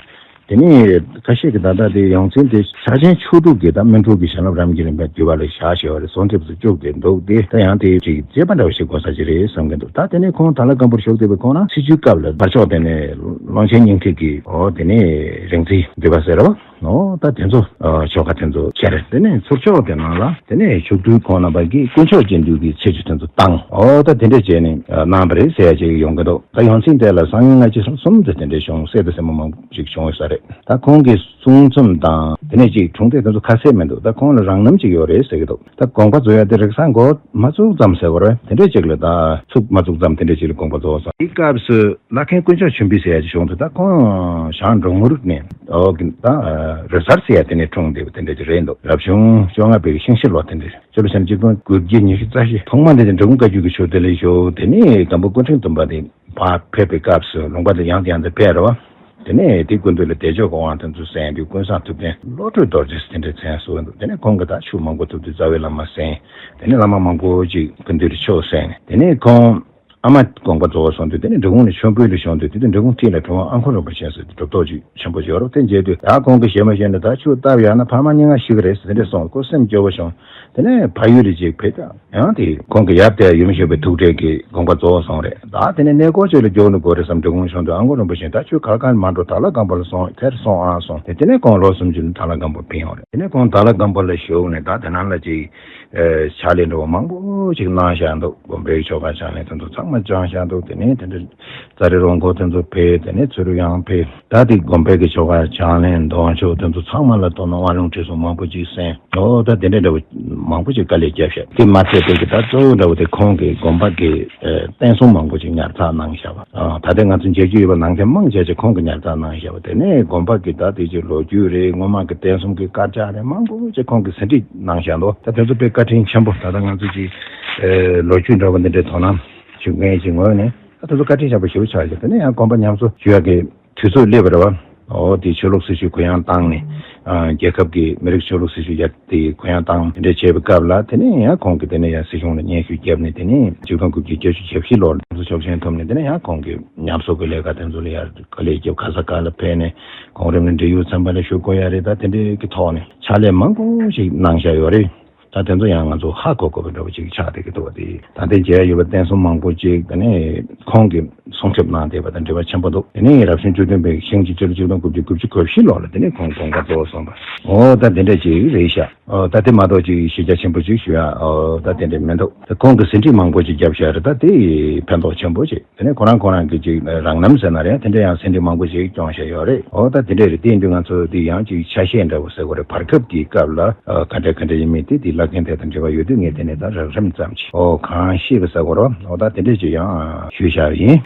དེ་ནས་ཁ་ཤས་ཀྱིས་ད་ལྟ་དེ་ཡོངས་འཛིན་དེ་ཕྱག་ཆེན་མཆོག་གྲུབ་ཀྱིས་ད་སྨིན་དྲུག་གི་བྱིན་རླབས་རང་གི་རིམ་པས་བསྡུས་པ་ལ་བཞག་བཞག་པ་རེད། གསོལ་འདེབས་སུ་བཅུག་སྟེ་འདུག་དེ་ད་ཡང་དེ་ཅིག་དཔྱད་པ་འདྲ་བ་ཞིག་དགོས་ས་ཅིག་རེད་བསམ་གྱི་འདུག་ད་དེ་ནས་ཁོང་དྭགས་ལྷ་སྒམ་པོར་བཞུགས་བསྡད་པའི་ཁོང་རང་སྲིད་བྱུས་སྐབས་ལ་བར་ཕྱོགས་དེ་ནས་ཀློང་ཆེན་སྙིང་ཐིག་གི་འོ་དེ་ནས་རིག་འཛིན་འདུས་པ་ཟེར་བ། ཨོ་ད་དེ་ཚོ་ཨ་ཆོ་ག་དེ་ཚོ་ཁྱེར། དེ་ནས་ཚུར་ཕྱོགས་དེ་ནང་ལ་དེ་ནས་མཆོག་སྤྲུལ་ཁོང་རྣམ་པ་གིས་དཀོན་མཆོག་སྦྱིན་བདུད་ཀྱི་ཚེ་ཆུ་དེ་ཚོ་བཏང་། ཨོ་ད་དེ་འདྲ་བྱས་ནས་ཨ་གནང་བ་རེད་ཟེར་ཡ་ཅིག་ཡོང་གི་འདུག་ད་ཡོངས་འཛིན་དེ་ལ་སང་ཉིན་སྔ་ཕྱི་གསུམ་དུ་དེ་འདྲའི་བྱུང་གསལ་དུ་གསལ་པོ་མང་པོ་ཞིག་བྱུང་ཡོད་ས་རེད། ད་ཁོང་གི་གསུང་རྩོམ་དང་དེ་ནས་ཅིག་འཁྲུངས་འདས་དེ་ཚོ་ཁ་གསལ་མི་འདུག་ད་ཁོང་ལ་རང་རྣམ་ཅིག་ཡོད་རེད་ཟེར་གི་འདུག་ད་དགོངས་པ་རྫོགས་ཡ་དེ་རེས་གཟའ་འགོ་མ་ཚུགས་ཙམ་ཟེར་དགོས་རེད། དེ་འདྲ་ཅིག་ལ་ད་ཚུགས་མ་ཚུགས་ཙམ་དེ་འདྲ་ཅིག་ལ་དགོངས་པ་རྫོགས་སོང་། དེའི་སྐབས་སུ་བླ་མཁན་དཀོན་མཆོག་ཆོམ་པོ་ཟེར་ཡ་ཅིག་བྱུང་འདུག་ད་ཁོང་ཞང་འབྲོང་མོ་རིགས་ནས་ཨོ་གི་ད་ རེ་སར་ཟེར་ཡ་དེ་ནས་འཁྲུངས་བསྡད་པ་དེ་འདྲ་ཅིག་རེད་འདུག་རབ་བྱུང་བཅོ་ལྔ་པའི་ཤིང་བྱི་ལོ་དེ་འདྲ་ཕྱི་ལོ་ཆ་ནས་གཅིག་སྟོང་དགུ་བརྒྱ་ཉི་ཤུ་རྩ་བཞི། ཐོག་མ་དེ་ནི་འབྲི་གུང་བཀའ་བརྒྱུད་ཀྱི་ཆོས་སྡེ་ལ་བཞུགས། དེ་ནས་སྒམ་པོ་སྐུ་ཕྲེང་བདུན་པ་དེ་ཕར་ཕེབས་པའི་སྐབས་སུ་ལུང་པ་དེ་ཡང་དང་ཡང་དུ་ཕེབས་རེད་བ། དེ་ནས་དེའི་སྐུ་མདུན་ལ་བདེ་མཆོག་གི་དབང་དེ་ཚོ་གསན་དུས་ཀུན་བཟང་ཐུབ་བསྟན་བློ་གྲོས་རྡོ་རྗེ་དེ་འདྲའི་མཚན་གསོལ་འདུག་དེ་ནས་ཁོང་གིས་ད་ཆོས་མང་པོ་ཐོབ་དུས་རྩ་བའི་བླ་མ་གསན། དེ་ནས་བླ་མ་མང་པོ་ཅིག་གི་མདུན་དུ་ཆོས་གསན། དེ་ནས་ཁོང་ཨ་མ་དགོངས་པ་རྫོགས་སོང་དུས་དེ་ནས་འབྲི་གུང་ནས་མཆོད་འབུལ་ལ་བྱོན་དུས་དེ་དུས་འབྲི་གུང་མཐིལ་ལ་གྲུབ་དབང་ཨ་ཁུ་རིན་པོ་ཆེ་ཟེར་དུས་གྲུབ་ཐོབ་ཅིག་ཆེན་པོ་ཅིག་ཡོད་རེད། དེ་མཇལ་དུས་ད་ཁོང་གིས་ཞལ་མ་བཞེས་ནས་ད་ཆོས་བཏབ་ཡག་ན་ཕ་མ་སྙིང་ཁ་ཞེ་གི་རེད་ཟེར་དེ་འདྲ་གསུངས། ཁོ་སེམས་སྐྱོ་བོ་བྱུང་། དེ་ནས་ཕ་ཡུལ་ལ་ཅིག་ཕེབས། ད་ཡང་དེ་ཁོང་གི་ཡབ་དེ་ཡུམ་ཞིག་པའི་ཐུགས་ཁྲལ་གྱིས་དགོངས་པ་རྫོགས་སོང་རེད། ད་དེ་ནས་གནས་སྐོར་ཅིག་ལ་འགྱོ་ནི་དགོས་རེད་བསམ་འབྲི་གུང་བྱོན་དུས་ཨ་ཁུ་རིན་པོ་ཆེས་ད་ཁྱོད་ག་ག་མ་འགྲོ། དྭགས་ལྷ་སྒམ་པོ་ལ་སོང་། དེར་སོང་ཨ་སོང་། དེ་དེ་ནས་ཁོང་ལོ་སུམ་ཅུ་ནས་དྭགས་ལྷ་སྒམ་པོ་ཕེབས་ཡོང་རེད། དེ་ནས་ཁོང་དྭགས་ལྷ་སྒམ་པོ་ལ་བཞུགས་ནས་ད་དེ་ནང་ལ་ཅིག་ཕྱག་ལས་འདྲ་བོ་མང་པོ་ཅིག་གནང་བཞག་འདུག་དགོན་པའི་ཆོ་ག་ཕྱག་ལེན་དེ་ཚོ་ཚང་མ་བསྐྱངས་བཞག་འདུག་དེ་ནས་དེ་འདྲ་ཙཱ་རི་རོང་སྐོར་དེ་ཚོ་ཕེབས། དེ་ནས་ཚུ་རུ་ཡང་ཕེབས། ད་དེ་དགོན་པའི་གི་ཆོ་ག་ཕྱག་ལེན་གདུང་མཆོད་དེ་ཚོ་ཚང་མ་ལ་དོ་སྣང་དབང་ལུང་ཁྲིད་གསུམ་མང་པོ་ཅིག་གསན། ཨོ་ད་དེ་འདྲ་འདྲ་བོ་མང་པོ་ཅིག་དཀའ་ལས་བརྒྱབ་བཞག་དེ་མ་ཚད་དེ་གི་ད་གཙོ་བོ་འདྲ་བོ་དེ་ཁོང་གིས་དགོན་པ་གི་ཨ་རྟེན་གསུམ་མང་པོ་ཅིག་ཉར་ཚགས་གནང་བཞག་པ། ཨ་ད་ལྟ་ང་ཚོ་མཇལ་རྒྱུ་ཡོད་པ་ནང་གི་མང་ཆེ་ཆེ་ཁོང་གིས་ཉར་ཚགས་གནང་བཞག་པ། དེ་ནས་དགོན་པ་གི་ད་དེ་ཅིག་ལོ་རྒྱུས་རེད། སྔོན་མ་གི་རྟེན་གསུམ་གི་དཀར་ཆག་རེད། མང་པོ་ཅིག་ཁོང་གིས་ཟིན་བྲིས་གནང་བཞག་འདུག་ད་དེ་ཚོ་དཔེ་བཀའ་དྲིན་ཆེན་པོ། ད་ལྟ་ང་ཚོ་ཅིག་ཨ་ལོ་རྒྱུས་འདྲ་བོ་འདི་འདྲའི་དོ་སྣང་ཞུ་མཁན་ཅིག་ངོས་ནས་ད་དེ་ཚོ་བཀའ་དྲིན་ཆེན་པོ་ཞེ་པོ་ཆགས་ཤག་དེ་ནས་ཡང་དགོན་པ་ཉམས་གསོ་ཞུ་ཡག་གི་དུས་ཚོད་སླེབས་པ་རེད་བ། ཨོ་དེ་ཆོས་ལུགས་སྲི་ཞུ་གུ་ཡངས་བཏང་ནས། ཨ་རྒྱལ་ཁབ་ཀྱི་མི་རིགས་ཆོས་ལུགས་སྲི་ཞུ་ཡར་དེ་གུ་ཡངས་བཏང་དེ་འདྲ་བྱས་པའི་སྐབས་ལ། དེ་ནས་ཡང་ཁོང་གིས་དེ་ནས་ཡང་སྲིད་གཞུང་ལ་སྙན་ཞུ་བརྒྱབ་ནས། དེ་ནས་ཆིག་སྟོང་དགུ་བརྒྱ་བརྒྱད་ཅུ་གྱ་བཞི་ལོར་ལམ་སང་ཆོག་མཆན་ཐོབ་ནས། དེ་ནས་ཡང་ཁོང་གིས་ཉམས་གསོ་གི་ལས་ཀ་དེ་ཚོ་ལ་ཡར་དཀའ་ལས་བརྒྱབ། ག་ས་ག་ལ་ཕེབས་ནས་གོང་རིམ་ནས་འབྲེལ་ཡོད་ཚན་པ་ལ་ཞུ་དགོས་ཡ་རེད། ད་དེ་འདྲའི་གི་ཐོག་ནས་ཕྱག་ལས་མང་པོ་ཞིག་གནང་བཞག་ཡོད་རེད། ད་དེ་ཚོ་ཡང་ང་ཚོ་ཧ་གོ་དགོས་པ་འདྲ་བོ་ཅིག་ཆགས་བསྡད་ཀྱི་འདུག་བ། དེ་ད་ལྟའི་མཇལ་ཡ་ཡོད་པ་རྟེན་གསུམ་མང་པོ་ཅིག་དེ་ནས་ཁོང་གིས་སྲུང་སྐྱོབ་གནང་བསྡད་པ་དང་འབྲེལ་བ་ཆེན་པོ་འདུག་དེ་ནས་རབ་བྱུང་བཅུ་བདུན་པའི་ཤིང་བྱི་སྤྱི་ལོ་ཆིག་སྟོང་དགུ་བརྒྱ་དགུ་བཅུ་གོ་བཞི་ལོ་ལ་དེ་ནས་ཁོང་དགོངས་པ་རྫོགས་སོང་བ། ཨོ་ད་དེ་འདྲ་ཅིག་རེད་ཤག་ཨོ་ད་དེ་མ་གཏོགས་ཅིག་གཞི་རྒྱ་ཆེན་པོ་ཅིག་ཞུ་ཡ་ཨོ་ད་དེ་འདྲ་མི་འདུག་ད་ཁོང་གིས་ཟིན་བྲིས་མང་པོ་ཅིག་བརྒྱབ་བཞག་རེད། ད་དེ་ཕན་ཐོགས་ཆེན་པོ་ཅིག་དེ་ནས་ཁོ་རང་ཁོ་རང་གི་ཅིག་རང་རྣམ་ཟེར་ན་རེད། དེ་འདྲ་ཡང་ཟིན་བྲིས་མང་པོ་ཅིག་སྐྱོང་བཞག་ཡོད་རེད། ཨོ་ད་དེ་འདྲ་རེད། དེ་ཡིན་དུས་ང་ཚོ་དེ་ཡང་ཅིག་ཆ་ཤས་འདྲ་བོ་ཟེར་དགོས་རེད། བར་སྐབས་ཀྱི་སྐབས་ལ་ཨ་ག་འདྲ་ག་འདྲ་ཡིན་མིན་དེ་དེ་བླ་རྒན་དེ་དང་འབྲེལ་བ་ཡོད་དུས་ངས་དེ་ནས་ད་རགས་རིམ་ཙམ་ཅིག་ཨོ་གང་ཤེས་པ་ཟེར་དགོས་རེད། ཨོ་ད་དེ་འདྲ་ཅིག་ཡང་ཞུས་བཞག་ཡིན།